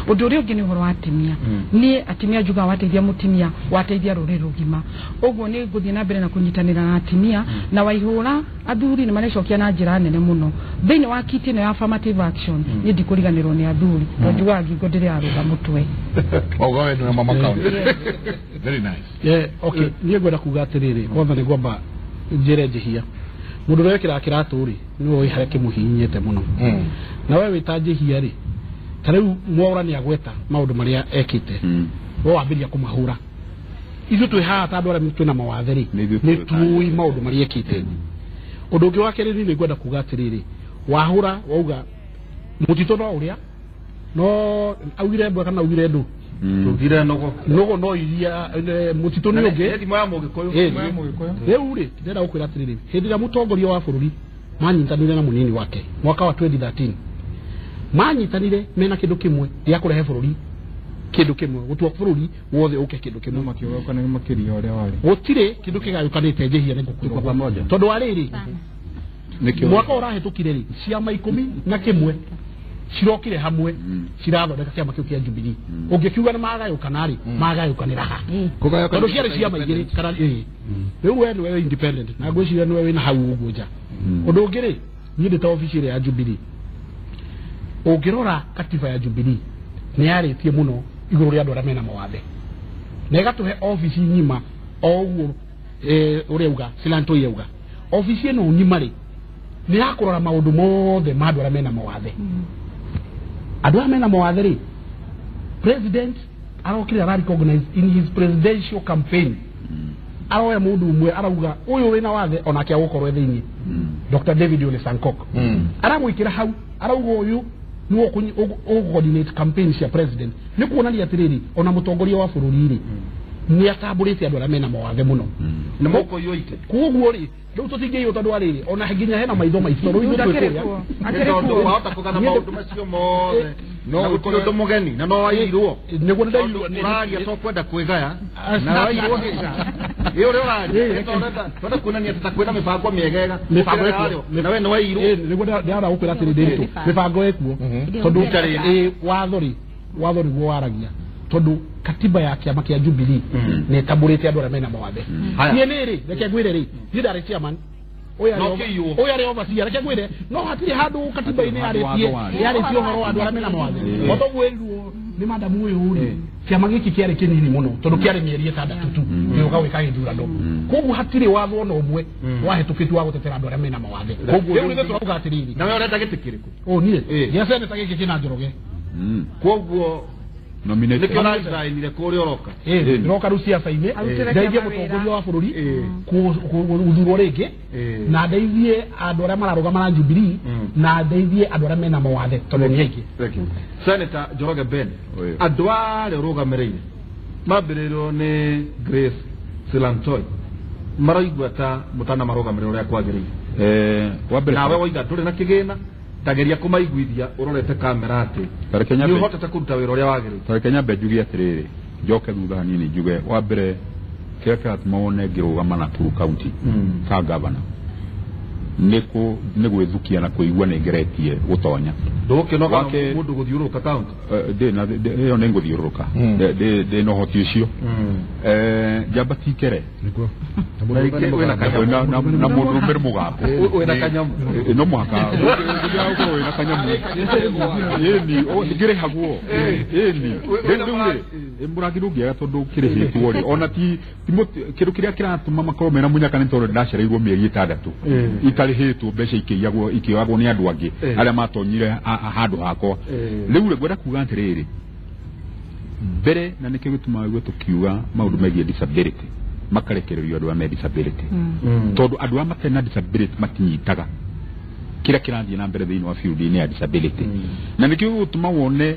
Ũndũ ũrĩa ũngĩ nĩ ũhoro wa atimia. Niĩ atimia njugaga wateithia mũtimia wateithia rũrĩrĩ rũgima. Ũguo nĩ ngũthiĩ na mbere na kũnyitanĩra na atimia na Waihũra. Athuri nĩ marecokia na njĩra nene mũno thĩinĩ wa kiti ĩno ya affirmative action. Niĩ ndikũriganĩrwo nĩ athuri, tondũ njugaga ngingo ndĩrĩ yarũga mũtwe. Oga we nĩwe mama county. Very nice. Okay, niĩ ngwenda kuga atĩrĩrĩ, kwanza nĩ ngwamba njĩre njihia, mũndũ ũrĩa wĩkĩraga kĩratũ rĩ nĩwe wĩ harĩa kĩmũhihinyĩte mũno, na we wĩta njihia rĩ, ta rĩu Mwaũra nĩ agweta maũndũ marĩa ekĩte, we wambĩrĩria kũmahũra. Ithuĩ twĩ haha ta andũ arĩa twĩna mawathe rĩ, nĩ tũĩ maũndũ marĩa ekĩte. Ũndũ ũngĩ wa kerĩ nĩ ngwenda kuga atĩrĩrĩ, wahũra wauga mũtitũ no ũrĩa no augire mbwa kana augire ndũ, tugire nogo nogo no iria mũtitũ nĩ ũngĩ. Thimo ya Mũgĩkũyũ. Rĩu rĩ, ndĩrenda gũkwĩra atĩrĩrĩ, hĩndĩ ĩrĩa mũtongoria wa bũrũri manyitanire na mũnini wake mwaka wa 2013, manyitanire mena kĩndũ kĩmwe gĩa kũrehe bũrũri kĩndũ kĩmwe, gũtua bũrũri wothe ũke kĩndũ kĩmwe, makĩũgayũkana makĩria ũrĩa warĩ. Gũtirĩ kĩndũ kĩgayũkanĩte njĩhia nĩ ngũkwĩra, tondũ wa rĩrĩ mwaka ũrahĩtũkire rĩ, ciama 11 cirokire hamwe cirathondeka kĩama kĩu kĩa Jubilee. Ũngĩkiuga nĩ magayũkana rĩ, magayũkanĩra ha? Tondũ ciarĩ ciama igĩrĩ kana rĩu we nĩwe independent na ngwĩciria nĩwe wĩna hau ũguo nja. Ũndũ ũngĩ rĩ, niĩ ndĩ ta obici ĩrĩa ya Jubilee, ũngĩrora katiba ya Jubilee nĩ yarĩtie mũno igũrũ rĩa andũ arĩa mena mawathe, na ĩgatũhe obici ng'ima o ũguo ũrĩa uga Silantoi auga, obici ĩno ng'ima rĩ nĩ ya kũrora maũndũ mothe ma andũ arĩa mena mawathe. Andũ arĩa mena mawathe rĩ, president arokire ara recognize in his presidential campaign aroya mundu umwe arauga uyu wina wathe onake agukorwo thiini Dr. David Ole Sankok aramwikira hau arauga uyu niwe coordinate campaign cia president ni kuonania atiriri ona mutongoria wa bururi ri ni atamburite andu aria mena mawathe muno na moko yoite koguo ri riu tutingĩiywo tondũ wa rĩrĩ ona nginya hena maitho maitũ tondũ ithuĩ twĩ kũrĩa tondũ wahota kũgana maũndũ macio mothe no gũtirĩ ũndũ mũgeni na no wairwo nĩguo nĩndairwo ũraria to kwenda kwĩgaya na wairwo ĩ ũrĩa ũraria twenda kuonania atĩ ta kwĩna mĩbango mĩegega mĩbango ĩkuo na we nĩ wairwo nĩguo ndĩrenda gũkwĩra atĩrĩ ndĩritũ mĩbango ĩkuo tondũ watho rĩ watho nĩguo waragia tondu katiba ya kiama kia Jubilee ni tamburite andu aria mena mawathe nie ni ri reke ngwire ri ni ndari chairman oya ri overseer reke ngwire no hatiri handu katiba-ini yaritie uhoro wa andu aria mena mawathe otoguo ni madamu uyu ri kiama giki kiari kinini muno tondu kiari mieri itandatu tu gioka gwika githurano koguo hatiri watho ona umwe wahetukitwo wa gutetera andu aria mena mawathe riu ithuĩ turauga atiriri na we urenda giti kiriku o nie gia seneta giki kina Njoroge koguo nominated nikio raithainire kuria uroka roka ru ciaca-inĩ ndeithie mũtongoria wa bũrũri gũthurwo rĩngĩ na ndeithie andũ arĩa mararũgama na Jubilee na ndeithie andũ arĩa mena mawathe tondũ nĩ aingĩ. Senator Njoroge Ben, andũ arĩa ũrũgamĩrĩire mambĩrĩirio nĩ Grace Silantoi maraigua ta mũtanamarũgamĩrĩra ũrĩa kwagĩrĩire nawe woiga ndũrĩ na kĩgĩna tageria kumaiguithia urorete kamera ati ni uhotete kuruta wira uria wagirire. Tareke nyambe njuge atiriri njoke thutha hanini njuge wa mbere kiria kiratuma wone ngirugama Nakuru County ka governor ni gwithukia na kuigua ni ngeretie gutonya ndugukinoga mundu guthiururuka county ndi na iyo ni nguthiururuka ndi na uhoti ucio njamba ti kere na mundu rume mugambo wina kanyamu no muhaka ukorwo wina kanyamu ĩni ngĩrĩhagwo ĩni rĩu rĩ mũrangi ndũngĩaga tondũ kĩrĩhĩtwo rĩ ona ti kĩndũ kĩrĩa kĩratũma makorwo mena mũnyaka nĩ tondũ ndacereirwo mĩeri ĩtandatũ itarĩhĩtwo mbeca ikĩiyagwo ikĩoyagwo nĩ andũ angĩ arĩa matonyire handũ hakwa. Rĩu rĩ ngwenda kuga atĩrĩrĩ mbere na nĩkĩo gĩtũmaga igue tũkiuga maũndũ megiĩ disability makarekererio andũ arĩa me disability tondũ andũ arĩa matarĩ na disability matinyitaga kĩrĩa kĩrathiĩ na mbere thĩinĩ wa field-inĩ ya disability na nĩkĩo gĩgũtũma wone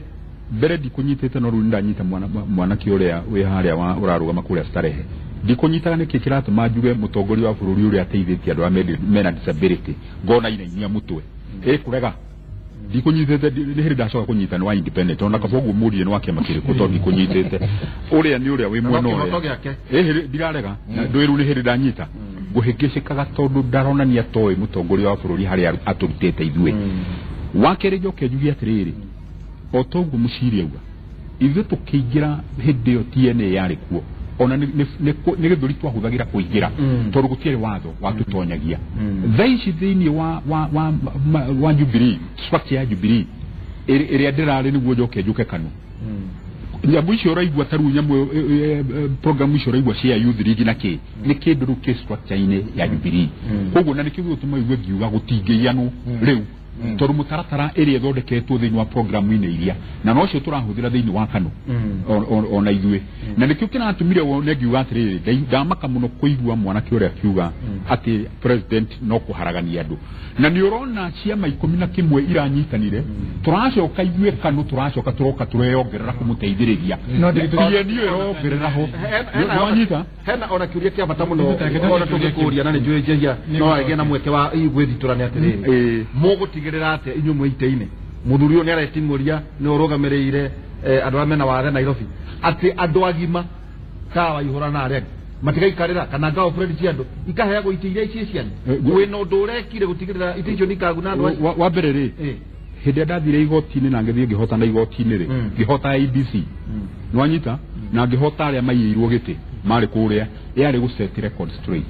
mbere ndikũnyitĩte no rĩu nĩndanyita mwanake ũrĩa wĩ harĩa ũrarũgama kũrĩa Starehe ndikũnyitaga nĩkĩ kĩratũma njuge mũtongoria wa bũrũri ũrĩa ateithĩtie andũ arĩa mena disability ngona inainia mũtwe ĩkũrega ndikunyitite nĩ hĩndĩ ndacoka kũnyita nĩ wa independent ona kaba ũguo mũrie nĩ wa kĩama kĩrĩkũ tondũ ndikunyitĩte ũrĩa nĩ ũrĩa wĩ mwena ũrĩa ĩhĩ ndirarega ndwĩru nĩ hĩndĩ ndanyita ngũhĩngĩcĩkaga tondũ ndaronania toĩ mũtongoria wa bũrũri harĩa atũrutĩte ithuĩ. Wa kerĩ njoke njuge atĩrĩrĩ o toguo Mũciri auga ithuĩ tũkĩingĩra hĩndĩ ĩyo TNA yarĩ kuo ona nĩ gĩthũri twahũthagĩra kũingĩra tondũ gũtiarĩ watho watũtonyagia. Thaa ici thĩinĩ wa Jubilee structure ya Jubilee ĩrĩa ndĩrarĩ nĩguo njoke njũke Kanu nyamũ icio ũraigua ta rĩu nyamũ program icio ũraigua cia Youth League na kĩ nĩ kĩndũ rĩu kĩ structure-inĩ ya Jubilee koguo na nĩkĩo gĩgũtũma igue ngiuga gũtingĩiyanwo rĩu tondũ mũtaratara ĩrĩa ĩthondeketwo thĩinĩ wa programu-inĩ iria na nocio tũrahũthĩra thĩinĩ wa Kanu ona ithuĩ na nĩkĩo kĩratũmire wone ngiuga atĩrĩrĩ ndamaka mũno kũigua mwanake ũrĩa akiuga atĩ president no kũharagania andũ na nĩ ũrona ciama 11 iranyitanire tũracoka ithuĩ Kanu tũracoka tũroka tũreyongerera kũmũteithĩrĩria TNU ĩrongerera ho nĩwanyita hena ona kĩũria kĩa bata mũno ona tũngĩkũria na nĩ njũĩ Njehia no agĩe na mweke wa gwĩthitũra nĩ atĩrĩrĩ mũgũtigĩrĩra atĩa inyuĩ mwĩ itĩ-inĩ mũthuri ũyũ nĩ areting'ũria nĩ ũrũgamĩrĩire andũ arĩa mena wathe Nairobi atĩ andũ agima ta Waihũra na arĩa angĩ matigaikarĩra kana girlfriend cia andũ ikaheagwo itĩ iria ici cianyu wĩna ũndũ ũrekire gũtigĩrĩra itĩ icio nĩikaguna andũ acio. Wa mbere rĩ hĩndĩ ĩrĩa ndathire igoti-inĩ na ngĩthiĩ ngĩhota na igoti-inĩ rĩ ngĩhota IEBC nĩwanyita na ngĩhota arĩa maiyĩirwo gĩtĩ marĩ kũrĩa yarĩ gũ set record straight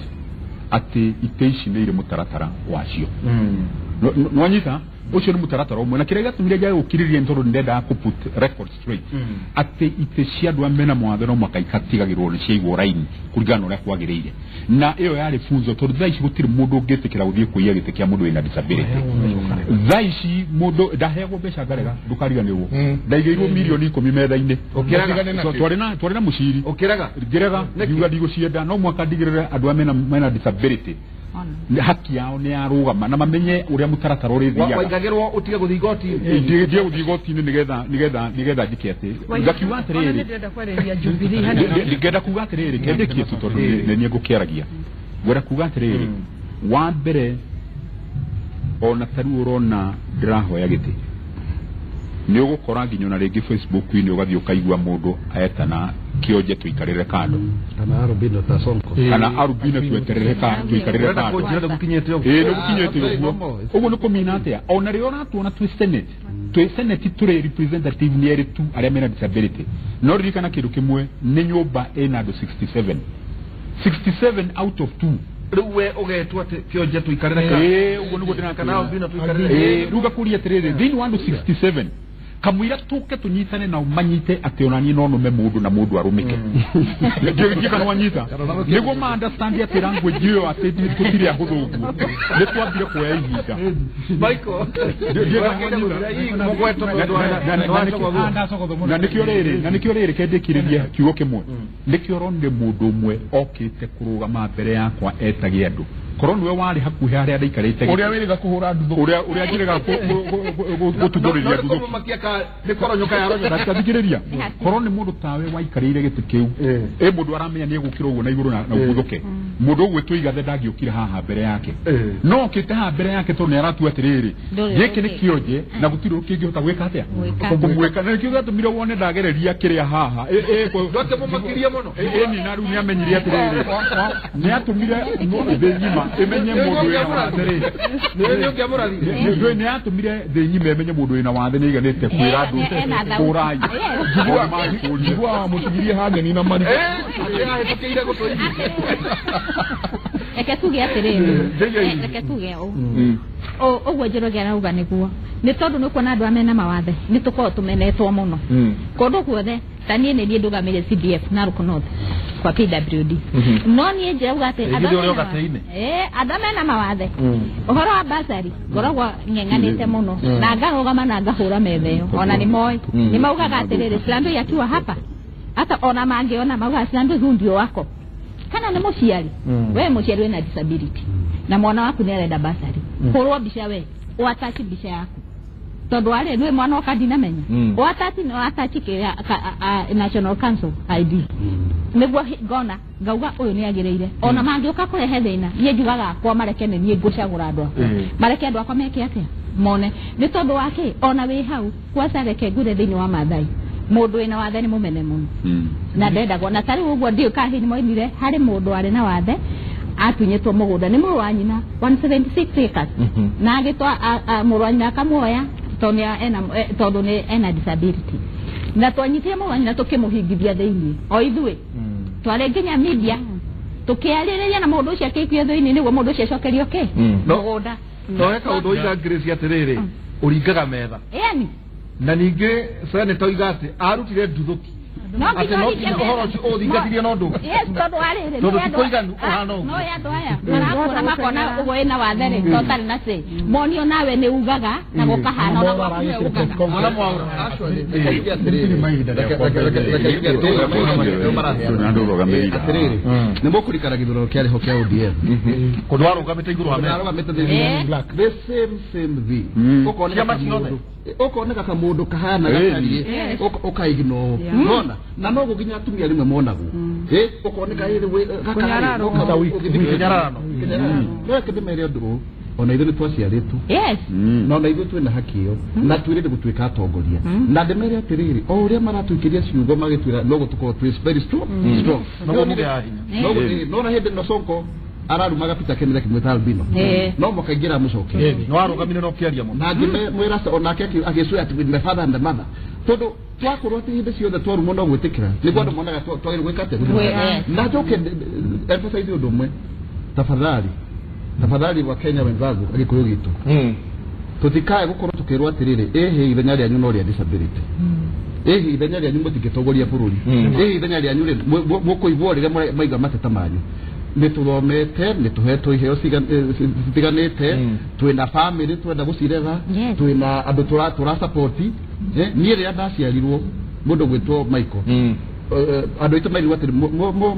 atĩ itĩ ici nĩ irĩ mũtaratara wacio. Nwanyita ucio ni mutaratara umwe na kiria gatumire ja gukiriria ntoro ndenda ku put record straight ati ite cia andu mena mwathe no mwaka ikatigagirwo ni ciaigwo raini kuringana uria kwagiriire na iyo yari funzo tondu thaa ici gutiri mundu ungitikira guthie kuiya giti kia mundu wina disability. Thaa ici mundu ndaheagwo mbeca ngarega ndukariganirwo ndaigeirwo milioni 10 metha-ini twari na muciri ukirega ngirega ngiuga ndigũcienda no mwaka ndigirire andu a mena disability haki yao ni yarugama na mamenye uria mutaratara urithiaga waigagirwo utige guthii igoti-ini ndige guthii igoti-ini nigetha njike ati ngakiuga atiriri ngenda kuga atiriri kendekie tu tondu ni nie ngukiaragia ngwenda kuga atiriri wa mbere ona tariu urona ndirahoya giti ni ugukora nginya na ringi Facebook-inĩ ugathii ukaigua mundu aetana kionje tuikarire kando kana arubino ta sonko kana arubino tueterere ka tuikarire kando nĩ gukinyĩte ũguo ũguo nĩ kũmina atĩa ona rĩo ũratuona twĩ senate tũrĩ representative nĩ erĩ tu arĩa mena disability no ririkana kĩndũ kĩmwe nĩ nyũmba ĩna andũ 67 out of 2 rĩu we ũgetwo atĩ kionje tuikarire kando ũguo nĩguo ndĩrakana kana arubino tuikarire rĩu ngakũria atĩrĩrĩ thĩinĩ wa andũ 67 kamwira tuke tunyitane na umanyite ati onanie no nume mundu na mundu arumike ngiuga kana wanyita niguo ma understand ati language iyo ati tutiri ahuthu uguo ni twambire kuoya ihinda Michael na nikio riri kendikiriria kiugo kimwe nikio ronire mundu umwe okite kurugama mbere yakwa etagie andu korwo niwe wari hakuhi haria ndaikarite uria wiriga kuhura nduthu uria njiriga gututhuriria nduthu ni koronyoka ya ronyo tathikiriria korwo ni mundu tawe waikarire giti kiu e mundu aramenya ni egukira uguo na iguru na uguthuke mundu ugwitwo igathe ndangiukire haha mbere yake no okite haha mbere yake tondu ni aratua atiriri giki ni kionje na gutiri kingihota gwika atia kumwika na nikio gatumire wone ndagereria kiria haha ndwakimumakirie muno ni na riu ni amenyire atiriri ni atumire thi ng'ima imenye mundu wina wathe ri ni atumire thi ng'ima imenye mundu wina wathe ni aiganite kwira andu kurai njigua mutigirie hangeni na mari reke tuge atiriri reke tuge ũguo Njoroge arauga nĩguo nĩ tondũ nĩ kuona andũ amena mawathe nĩ tũkoragwo tũmenetwo mũno kũndũ guothe ta niĩ nĩ niĩ ndũgamĩrĩire CDF Narok North kwa PWD no niĩ njirauga atĩ andũ mena mawathe ũhoro wa basari ngoragwo ng'eng'anĩte mũno na ngarũgama na ngahũra metha ĩyo ona nĩ moĩ nĩ maugaga atĩrĩrĩ Silambei akiwa hapa hata ona mangĩona maugaga Silambei huu ndio wako kana nĩ mũciari we mũciari wĩna disability na mwana waku nĩ arenda basari hũrwo mbica we ũatachi mbica yaku tondu arĩ nĩ mwana oka ndinamenya ũatachi no atachi National Council ID nĩguo ngona ngauga ũyũ nĩ agĩrĩire ona mangĩũka kũrehe thĩna niĩ njugaga akwa mareke nĩ niĩ ngũcagũra andũ akwa mareke andũ akwa meke atĩa mone nĩ tondũ wa kĩ ona wĩ hau kwaca reke ngure thĩinĩ wa Maathai mundu wina wathe ni mumene muno na ndendagwo na tari uguo ndiũ ka hihi moimire hari mundu ari na wathe atunyitwo mugunda ni mũrũ wa nyina 176 acres na agitwa mũrũ wa nyina akamuoya tondu ni ena disability na twanyitire mũrũ wa nyina tukimuhingithia thiini o ithuĩ tware nginya media tukiarĩrĩria na mũndũ ũcio akĩikio thĩinĩ nĩguo mũndũ ũcio acokerio kĩ mũgũnda no he kaũndũ oiga Grace atĩrĩrĩ ũringaga metha yani na ningĩ senator oiga atĩ arutire nduthũki atĩ no nginya ũhoro ũcio ũthingatirie no ndũ yes tondũ arĩrĩ tondũ ti kũiganu ũhana ũguo no ya andũ aya marakũra makona ũguo ĩna wathe rĩ to ũtarĩ na say monio nawe nĩ ugaga na gũkahana ona gwaku nĩwe ugaga mwana mwaura nä må kå rikana gä thurano kä arä ho kä a ODM kå ndå warũgamĩte igũrũ wa metha the same thing ũkoneka ka mũndũ kahana gatariĩ ũkaignore nona na no gũkinya atumia rĩmwe monagwo ũkoneka kĩnyararano no reke ndĩmere ũndũ ũyũ ona ithuĩ nĩ twaciarĩtwo na ona ithuĩ twĩna haki ĩyo na twĩrĩte gũtuĩka atongoria na ndĩmere atĩrĩrĩ o ũrĩa maratũikĩria ciugo magĩtwĩra no gũtũkorwo twĩ very strong no na hĩndĩ no Sonko ararumaga Peter Kenneth akĩmwĩta albino no mũkaingĩra mũcokeria nĩ warũgamire na ũkĩaria mũno na ngĩmwĩra onake agĩcũya atĩ with my father and the mother tondũ twakorwo atĩ hĩndĩ ciothe twarumwo no gwĩtĩkĩra nĩguo andũ monaga twagĩrĩirwo gwĩka atĩa na njoke emphasize ũndũ ũmwe tafadhali tafadhali wa Kenya wenzangu agĩkũyũ gitũ Tutikae gukorwo tukirwo atiriri ehe ithenya rĩanyu no rĩa disability. Ehe ithenya rĩanyu mũtingĩtongoria bũrũri. Ehe ithenya rĩanyu rĩ mũkũigwo rĩrĩa maiga mateta manyu. Nĩ tũthomete, nĩ tũhetwo iheo citiganĩte, twĩna family twenda gũcirera, twĩna andũ tũra support. Niĩ rĩrĩa ndaciarirwo mũndũ gwĩtwo Michael, andũ aitũ mairirwo atĩrĩ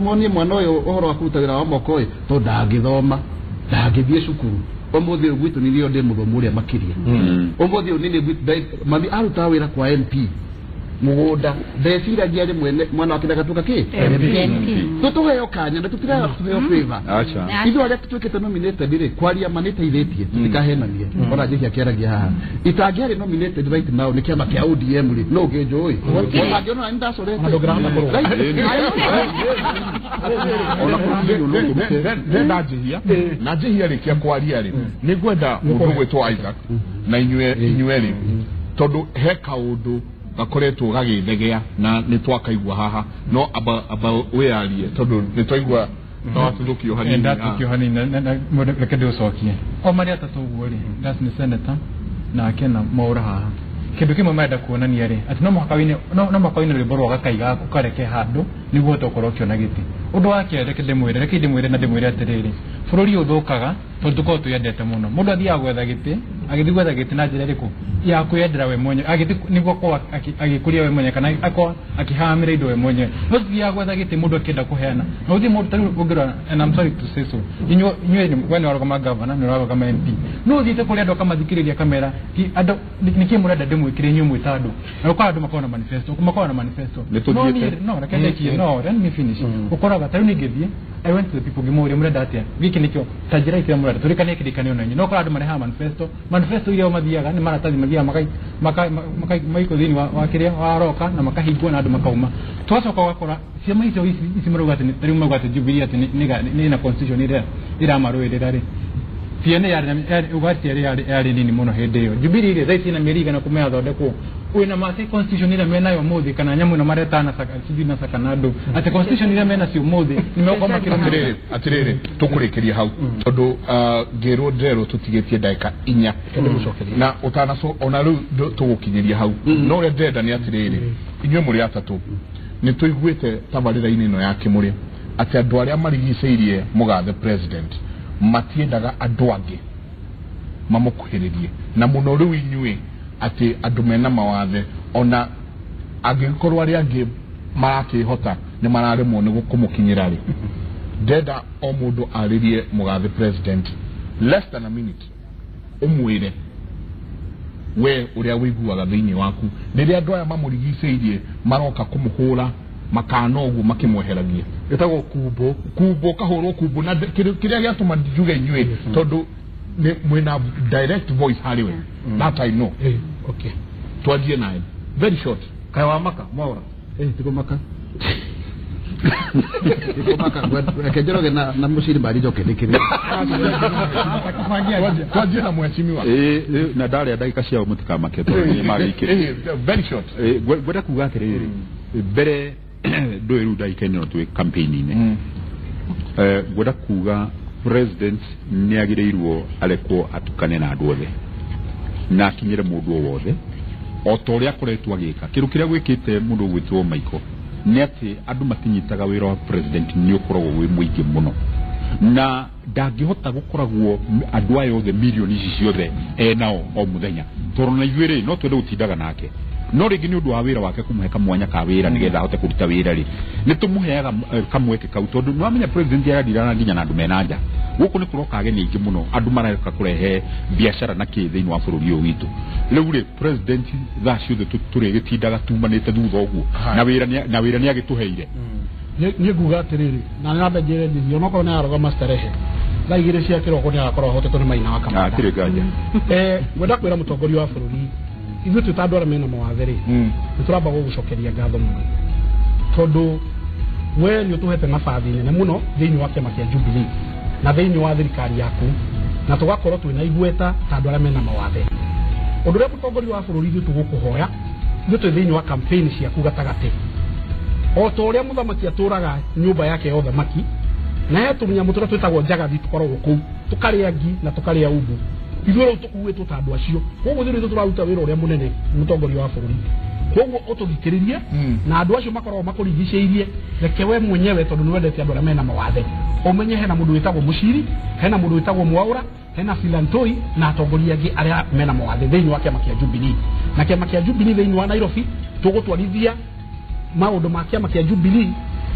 monie mwana ũyũ ũhoro wa kũruta wĩra wa moko ĩ tondũ ndangĩthoma, ndangĩthiĩ cukuru. Ũmũthĩ ũyũ gwitũ nĩ niĩ ndĩ mũthomu ũrĩa makĩria. Ũmũthĩ ũyũ nĩ niĩ mami arutaga wĩra kwa MP mũgũnda, ndeciragia rĩmwe mwana wake ndagatuĩka kĩ MP. Tũheo kanya na tũtiraheo tũheo favor. Ithuĩ arĩa tũtuĩkĩte nominated rĩ, kwaria ma nĩteithĩtie, tũtikahenanie. Ona Njihia akĩaragia haha, itangĩarĩ nominated right now nĩ kĩama kĩa ODM rĩ, no ũngĩnjũĩ ona angĩona nĩ ndacorete. Ndenda Njihia na Njihia rĩkia kwaria rĩ, nĩ ngwenda mũndũ gwĩtwo Isaac na inyuĩ rĩ, tondũ he kaũndũ gakoretwo gagĩthegea na nĩ twakaigua haha, no aba wĩyarie tondũ nĩ twaigua twatuthũkio hanini. Ndathũkio hanini na reke ndĩũcokie o marĩa atatũ ũguo rĩ, das nĩ senator nake na Mwaura haha. Kĩndũ kĩmwe marenda kuonania rĩ, atĩ no mũhaka wĩine, no mũhaka wĩine rwĩmbo rwa gakai gaku kareke handũ nĩguo ũhote gũkorwo ũkĩona gĩtĩ. Ũndũ wa kerĩ, reke ndĩmwĩre na ndĩmwĩre atĩrĩrĩ, bũrũri ũthũkaga tondũ tũkoragwo twĩyendete mũno. Mũndũ athiaga gwetha gĩtĩ, agĩthiĩ gwetha gĩtĩ na njĩra ĩrĩkũ ya kwĩyendera we mwenyewe, agĩthiĩ nĩguo akorwo agĩkũria we mwenyewe kana akorwo akĩhamĩra indo we mwenyewe. No tũthiaga gwetha gĩtĩ mũndũ akĩenda kũheana, na ũthiĩ mũndũ ta rĩu ũngĩrora, and I'm sorry to say so, inyuĩ we nĩ warũgama governor, nĩ ũrarũgama MP, no ũthiĩte kũrĩ andũ akamathikĩrĩria kamera andũ nĩkĩ mũrenda ndĩmwĩkĩre inyuĩ mwĩ ta andũ, na ũkora andũ makoragwo na manifesto, makoragwo na manifesto. No reke ndĩkie, no let me finish. Ũkoraga ta rĩu niĩ ngĩthiĩ, I went to the people ngĩmũria mũrenda atĩa, gĩkĩ nĩkĩo ta njĩra ikĩrĩa mũrenda tũrĩkanie kĩrĩkanĩro na inyuĩ. No ũkora andũ marehaga manifesto iria o mathiaga nĩ maratathi mathiaga makaikwo thĩinĩ wa kĩrĩa wa roka na makahingwo na andũ makauma. Twacoka ũgakora ciama icio ici marauga atĩ rĩu marauga atĩ Jubilee atĩ nĩ na constitution ĩrĩa ĩramarũĩrĩra rĩ, TNA yarĩ nini mũno hĩndĩ ĩyo. Jubilee rĩ thaa ici ĩna mĩeri igana kuma yathondekwo, wĩna ma atĩ constitution ĩrĩa menayo ũmũthĩ kana nyamũ ĩno mareta na sijui na saka na andũ atĩ constitution ĩrĩa menacio ũmũthĩ nĩ megũkorwo makĩrũmĩrĩra. Atĩrĩrĩ, tũkũrĩkĩria hau tondũ ngĩrwo nderwo tũtigĩtie ndagĩka 4 na ũtanaco ona rĩu tũgũkinyĩria hau. No ũrĩa ndĩrenda nĩ atĩrĩrĩ, inyuĩ mũrĩ atatũ nĩ tũiguĩte tabarĩra-inĩ ĩno ya Kĩmũrĩ atĩ andũ arĩa marigicĩirie mũgathe president matiendaga andũ angĩ mamũkuhĩrĩrie, na mũno rĩu inyuĩ atĩ andũ mena mawathe ona angĩkorwo arĩa angĩ marakĩhota nĩ mararemwo nĩ kũmũkinyĩra rĩ, ndenda o mũndũ arĩrie mũgathe president less than a minute, ũmwĩre we ũrĩa wĩiguaga thĩinĩ waku rĩrĩa andũ aya mamũrigicĩirie maroka kũmũhũra makana ũguo makĩmweheragia. Ĩtagwo kumbo, kumbo, kahũrwo kumbo. Na kĩrĩa gĩatũma njuge inyuĩ tondũ mwĩna direct voice harĩ we, that I know. Okay, twanjie naye very short. Kaĩ wa maka Mwaura? Tigũmaka. Tigũmaka, reke Njoroge na Mũciri mari njoke ndĩkĩrie. Twanjie na mheshimiwa. Na ndarĩa ndagĩka ciao mũtikamake tondũ nĩ magĩikĩrĩte. Very short. Ngwenda kuga atĩrĩrĩ, mbere ndũĩ rĩu ndagĩka ĩno twĩ campaign-inĩ, ngwenda kuga president nĩ agĩrĩirwo arekwo atukane na andũ othe na akinyĩre mũndũ o wothe o ta ũrĩa akoretwo agĩka. Kĩndũ kĩrĩa gwĩkĩte mũndũ ũgwĩtwo Michael nĩ atĩ andũ matinyitaga wĩra wa president nĩ ũkoragwo wĩ mũingĩ mũno, na ndangĩhota gũkoragwo andũ aya othe mirioni ici ciothe enao o mũthenya, tondũ na ithuĩ rĩ no twende gũtindaga nake, no rĩngĩ nĩ ũndũ wa wĩra wake kũmũhe kamwanya ka wĩra nĩgetha ahote kũruta wĩra rĩ, nĩ tũmũheaga kamweke kau, tondũ nĩ wamenya president aradirana nginya na andũ mena nja. Gũkũ nĩ kũroka ageni aingĩ mũno, andũ mareka kũrehe biacara na kĩ thĩinĩ wa bũrũri ũyũ witũ. Rĩu rĩ president thaa ciothe tũrĩgĩtindaga tumanĩte thutha ũguo, na wĩra nĩ agĩtũheire. Niĩ nguga atĩrĩrĩ, na nĩambe njĩre Njihia onokorwo nĩ ararũgama starehe thaa 2 cia kĩroko nĩ agakorwo ahotetwo nĩ Maina wa Kamanda. Hatirĩ nganja. Ngwenda kwĩra mũtongoria wa bũrũri ithuĩ twĩ ta andũ arĩa mena mawathe rĩ, nĩ tũramba gũgũcokeria ngatho mũno tondũ we nĩ ũtũhete nabathi nene mũno thĩinĩ wa kĩama kĩa Jubilee na thĩinĩ wa thirikari yaku, na tũgakorwo twĩna igweta ta andũ arĩa mena mawathe. Ũndũ ũrĩa mũtongoria wa bũrũri ithuĩ tũgũkũhoya, ithuĩ twĩ thĩinĩ wa campaign ciaku gatagatĩ, o ta ũrĩa mũthamaki atũraga nyũmba yake ya ũthamaki, na he tũnyamũ tũrĩa twĩtagwo njagathi tũkoragwo kũu, tũkarĩa ngi na tũkarĩa umbu. Ithuĩ rĩu tũkuĩtwo ta andũ acio. Koguo ithuĩ tũraruta wĩra ũrĩa mũnene mũtongoria wa bũrũri. Koguo ũtũthikĩrĩrie na andũ acio makoragwo makũrigicĩirie, reke we mwenyewe tondũ nĩ wendete andũ arĩa mena mawathe ũmenye hena mũndũ wĩtagwo Mũciri, hena mũndũ wĩtagwo Mwaũra, hena Silantoi na atongoria angĩ arĩa mena mawathe thĩinĩ wa kĩama kĩa Jubilee. Na kĩama kĩa Jubilee thĩinĩ wa Nairobi tũgũtwarithia maũndũ ma kĩama kĩa Jubilee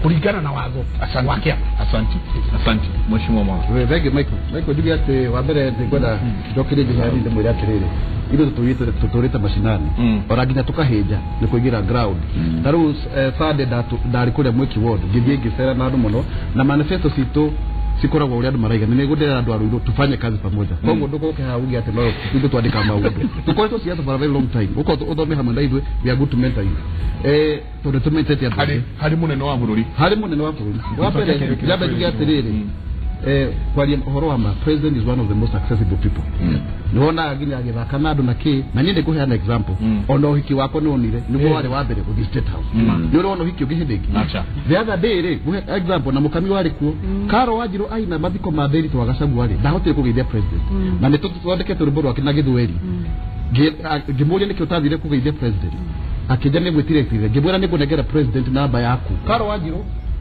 kũringana na watho wa kĩama. Asante, asante Mheshimiwa Mwaura. Thank you Michael. Michael njuge atĩ wa mbere nĩngwenda njokerie njihari ndĩmwĩre atĩrĩrĩ, ithuĩ tũtũrĩte macinani ona nginya tũkahĩnja nĩ kũingĩra ground. Ta rĩu Sunday ndarĩ kũrĩa Mwiki ward ngĩthiĩ ngĩcera na andũ mũno, na manifesto citũ cikoragwo ũrĩa andũ maraiga. Nĩ nĩgũndĩra andũ a Ruiru tufanye kazi pamoja. Koguo ndũgoke haha uge atĩ no ithuĩ twandĩkaga maũndũ. Tũkoretwo siasa for a very long time. Ũkorwo ũthome hamwe na ithuĩ, we are good to mentor you. Tondũ tũmentete andũ harĩ harĩ mũnene wa bũrũri. Harĩ mũnene wa bũrũri. Wa mbere njambe njuge atĩrĩrĩ, kwaria ũhoro wa ma, president is one of the most accessible people. Nĩ wonaga nginya agĩthaka na andũ na kĩ, na niĩ nĩngũheana example. Ona ũhiki wakwa nĩ wonire nĩguo warĩ wa mbere gũthiĩ State House. Nĩ ũrĩ wona ũhiki ũngĩ hĩndĩ ĩngĩ? Acha. The other day rĩ, ngũhe example, na mũkami warĩ kuo, Karo Wanjirũ aina mathiko ma Nderitu wa Gachagua rĩ, ndahotire kũgeithia president, na nĩ tũthondekete rwĩmbo rwake na Gĩthweri. Ngĩmũria nĩkĩ ũtathire kũgeithia president, akĩnja nĩ gwĩtire itire. Ngĩmwĩra nĩ ngũnengera president namba yaku. Karo Wanjirũ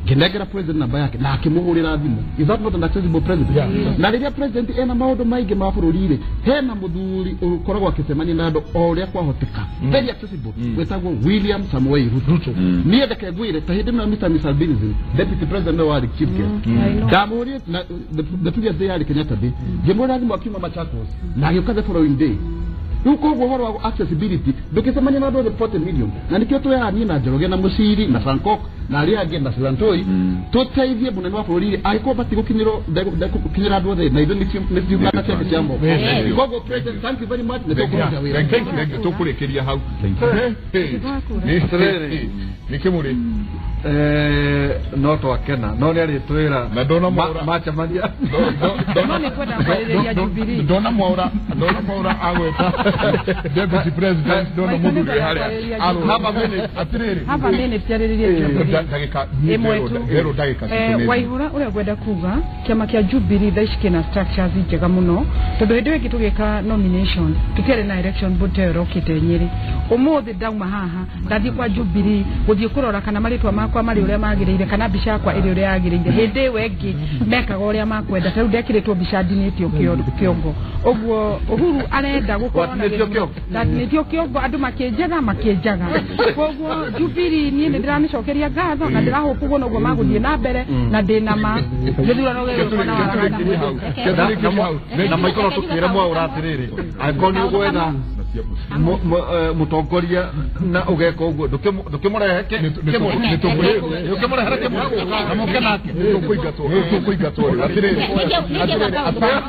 ngĩnengera president namba yake na akĩmũhũrĩra thimũ. Is that not an accessible president? Yeah. Na rĩrĩa president ena maũndũ maingĩ ma bũrũri rĩ, hena mũthuri ũkoragwo akĩcemania na andũ o ũrĩa kwahoteka, very accessible, wĩtagwo William Samoei Ruto. Niĩ ndeke ngwĩre, ta hĩndĩ ĩno ya Mr. Miss Albinism, deputy president nĩwe warĩ chief guest. Ndamũrie na the previous day yarĩ Kenyatta Day, ngĩmũhũrĩra thimũ akiuma Machakos na agĩũka the following day. Rĩu koguo ũhoro wa accessibility, ndũkĩcemania na andũ othe 40 million, na nĩkĩo twĩhaha niĩ na Njoroge na Mũciri na Sankok na arĩa angĩ na Silantoi tũteithie mũnene wa bũrũri rĩ, angĩkorwo batigũkinyĩrwo ndegũkinyĩra andũ othe, na ithuĩ nĩ ciungana ciake cia moko. Koguo president, thank you very much, nĩ tũkũruta wĩra. Thank you, thank you. Tũkũrĩkĩria hau. Nĩ kĩmũrĩ. No twakena no nĩ arĩtwĩra Na ndona Mwaura. Macemania. No nĩ kwenda kwarĩrĩria Jubilee. Ndona Mwaura, ndona Mwaura agweta deputy president, ndona Michael, mũthuri wĩ harĩa. nĩngwenda Arora. Have a minute. Atĩrĩrĩ. Have a minute tiarĩrĩrie Jubilee. Ndagĩka Ĩmwe tu. nderwo ndagĩka citũ nĩ Waihũra ũrĩa ngwenda kuga, kĩama kĩa Jubilee thaa ici kĩna structures njega mũno, tondũ hĩndĩ ĩyo ĩngĩ tũgĩka nomination tũtiarĩ na election board ta ĩyo ĩrokĩte Nyĩrĩ. Ũmũthĩ ndauma haha ndathiĩ kwa Jubilee gũthiĩ kũrora kana marĩtwa makwa marĩ ũrĩa magĩrĩire, kana mbica yakwa ĩrĩ ũrĩa yagĩrĩire. Hĩndĩ ĩyo ĩngĩ mekaga ũrĩa makwenda, ta rĩu ndekĩrĩtwo mbica ndinĩtio kĩongo. Ũguo Uhuru arenda gũkorwo na Watinĩtio kĩongo? Ndatinĩtio kĩongo, andũ makĩnjetha makĩnjaga. Koguo Jubilee niĩ nĩ ndĩramĩcokeria ngatho na ndĩrahũpa ũguo noguo magũthiĩ na mbere, na ndĩna ma gĩthurano gĩgũkorwo na waragana. Na Michael no tũkwĩre Mwaura atĩrĩrĩ, angĩkorwo nĩ ũgwetha mũtongoria na ũgeka ũguo, ndũkĩmũrehe ndũkĩmũrehere kĩmũrĩ na mũke nake. Tũkũingatwo, tũkũingatwo rĩu. Atĩrĩrĩ, atĩrĩrĩ,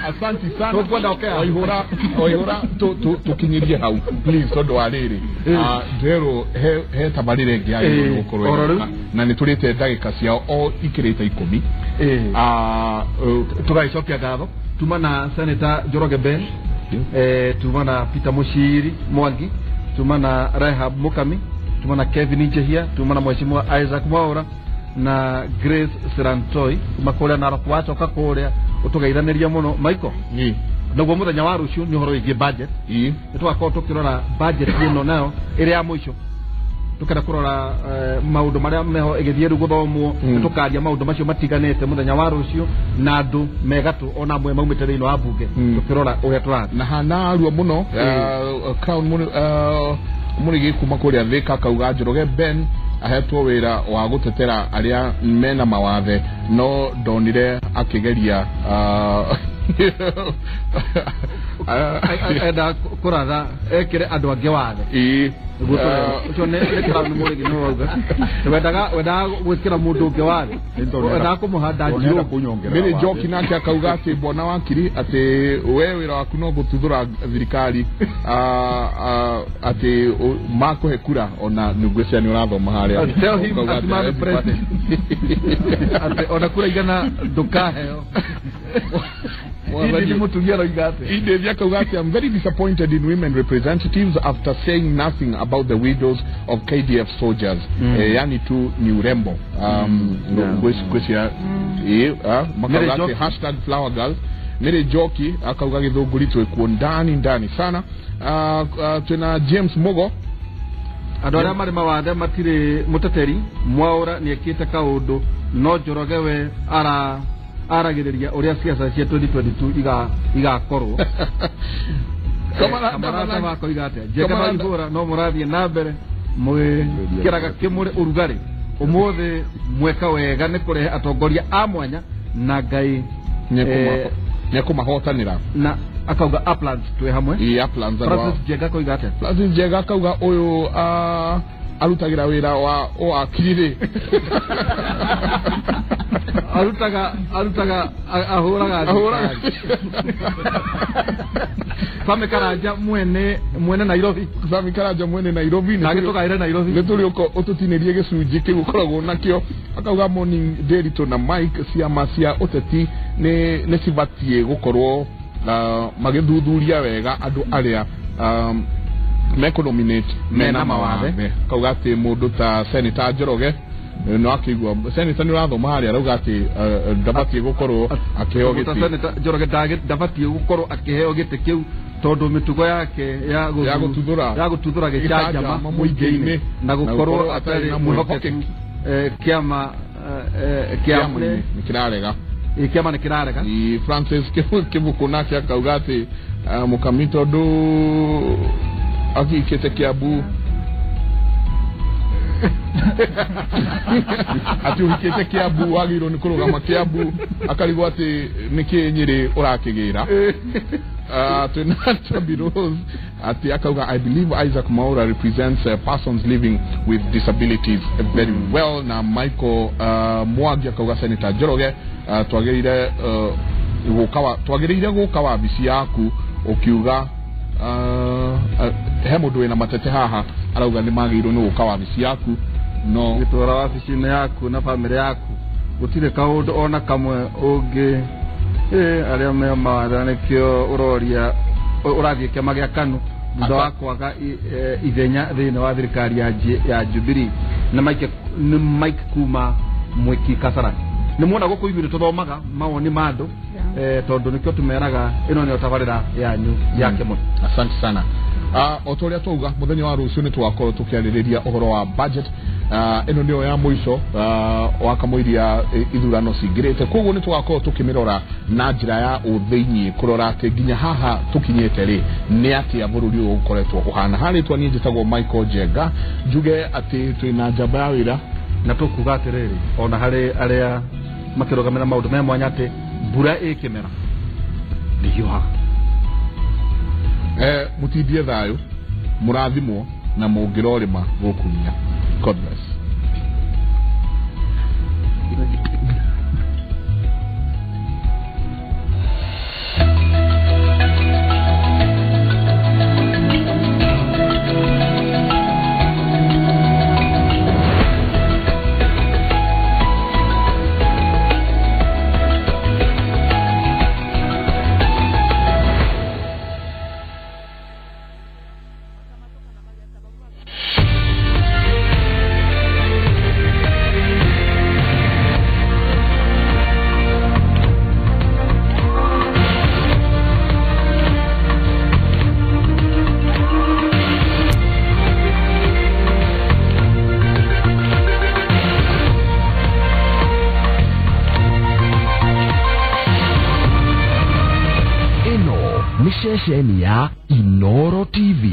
asante sana. Tũkwenda ũke haha. Waihũra, Waihũra, tũkinyĩrie hau please, tondũ wa rĩrĩ, nderwo he tabarĩra ĩngĩ yagĩrĩirwo gũkorwo Oro rĩu. ĩgĩũka, na nĩ tũrĩte ndagĩka ciao o ikĩrĩte 10. Tũgagĩcokia ngatho tuma na Senator Njoroge Ben, tuma na Peter Mushiri Mwangi, tuma na Rehab Mukami, tuma na Kevin Njehia, tuma na Mheshimiwa Isaac Mwaura na Grace Sirantoi kuma kũrĩa Narok. Wacoka kũrĩa ũtũgeithanirie mũno Michael. Naguo mũthenya wa rũciũ nĩ ũhoro wĩgiĩ budget. Nĩ tũgakorwo tũkĩrora budget ĩno nayo ĩrĩ ya mũico, tukenda kũrora maũndũ marĩa meho ĩgĩthiĩ rĩu gũthomwo. Nĩ tũkaria maũndũ macio matiganĩte mũthenya wa rũciũ na andũ megatũ ona amwe maumĩte thĩinĩ wa bunge, tũkĩrora ũrĩa tũrathiĩ. Na hana arua mũno Crown Mũrĩgĩ kuma kũrĩa Thĩka akauga Njoroge Ben ahetwo wĩra wa gũtetera arĩa mena mawathe, no ndonire akĩgeria Enda kũratha ekĩre andũ angĩ wathe. Nĩguo ũcio nĩ Crown Mũrĩgĩ nĩwe wauga wendaga gwĩkĩra mũndũ ũngĩ wathe, wendaga kũmũhanda njirũ. Mary Njoki nake akauga atĩ bwana wakiri, atĩ we wĩra waku no gũtuthũra thirikari, atĩ makũhe kura ona nĩngwĩciria nĩ ũrathoma harĩa. Tell him Ũkauga atĩ atĩ the president atĩ ona kura igana ndũkaheo. Hihi mũtumia aroiga atĩ Edith akauga atĩ I'm very disappointed in women representatives after saying nothing about the widows of KDF soldiers. Yani tu ni urembo. Ngwĩciria makauga Mary atĩ Njoki. #flowergirls. Mary Njoki akauga Gĩthũngũri twĩkuo ndani ndani sana. Twĩna James Mugo andũ arĩa marĩ mawathe matirĩ mũteteri Mwaura nĩekĩte kaũndũ no Njoroge we aragĩrĩria ũrĩa ciaca cia 2022 igakorwo. Kamarata makoiga atĩa Njenga Maihũra no mũrathiĩ na mbere mwĩkĩraga kĩmũrĩ ũrugarĩ ũmũthĩ mweka wega nĩ kũrehe atongoria a mwanya na Ngai nĩekũmahotanĩra na akauga Uplands twĩ hamwe. Uplands Francis Njenga koiga atĩa? Francis Njenga akauga ũyũ arutagĩra wĩra wa ũwakiri arutaga ahũraga Sami Karanja mwene Nairobi. Sami Karanja mwene Nairobi na gĩtũgaĩre Nairobi nĩ tũrĩ ũko ũtũtinĩrie gĩcunjĩ kĩu ũkoragwo nakĩo. Akauga Morning Nderitu na Mike ciama cia ũteti nĩ cibatiĩ gũkorwo magĩthuthuria wega andũ arĩa mekũnominate mena mawathe. Akauga atĩ mũndũ ta Senator Njoroge no akĩigua Senator nĩ ũrathoma harĩa arauga atĩ ndabatiĩ gũkorwo akĩheo gĩtĩ. Senator Njoroge ndabatiĩ gũkorwo akĩheo gĩtĩ kĩu tondũ mĩtugo yake ya gũtuthũra gĩcanjama mũingĩ-inĩ na gũkorwo atarĩ mwĩhokeku kĩama nĩ kĩama nĩ kĩrarega. Francis Kĩbũkũ nake akauga atĩ Mũkami tondũ akĩikĩte Kĩambu ati ũhikĩte Kĩambu wagĩrĩirwo nĩ kũrũgama Kĩambu akarigwo atĩ nĩkĩ Nyĩrĩ ũrakĩgĩra. Twĩna Toby Rose ati akauga I believe Isaac Mwaura represents persons living with disabilities very well. Na Michael Mwangi akauga Senator Njoroge twagĩrĩire gũka wabici yaku ũkiuga he mũndũ wĩna matete haha arauga nĩ magĩrĩirwo nĩ gũka wabici yaku no gĩtwara wabici-inĩ yaku na bamĩrĩ yaku gũtirĩ kaũndũ ona kamwe ũngĩ arĩa me mawathe nĩkĩo ũroria ũrathiĩ kĩama gĩa KANU thutha wa kwaga ithenya thĩinĩ wa thirikari ya Jubilee. Na Mike nĩ Mike kuma Mwiki Kasarani nĩ muona gũkũ ithuĩ nĩtũthomaga mawoni ma andũ tondũ nĩkĩo tũmeraga ĩno nĩyo tabarĩra yanyu ya Kĩmũrĩ. Asante sana. O ta ũrĩa twauga mũthenya wa rũciũ nĩ tũgakorwo tũkĩarĩrĩria ũhoro wa budget. Ĩno nĩyo ya mũico wa kamũiria ithurano cingĩrĩte, koguo nĩ tũgakorwo tũkĩmĩrora na njĩra ya ũthĩiniĩ kũrora atĩ nginya haha tũkinyĩte rĩ nĩ atĩa bũrũri ũyũ ũkoretwo ũhana. Harĩtwa niĩ njĩtagwo Michael Njenga, njuge atĩ twĩna njamba ya wĩra na tũkuga atĩrĩrĩ ona harĩ arĩa makĩrũgamĩra maũndũ me mwanya atĩ mbura ĩkĩmera nĩhiũhaga. Mũtindie thayũ, mũrathimwo na mũngĩrorĩma gũkunia. God bless. Ceceni ya Inooro TV.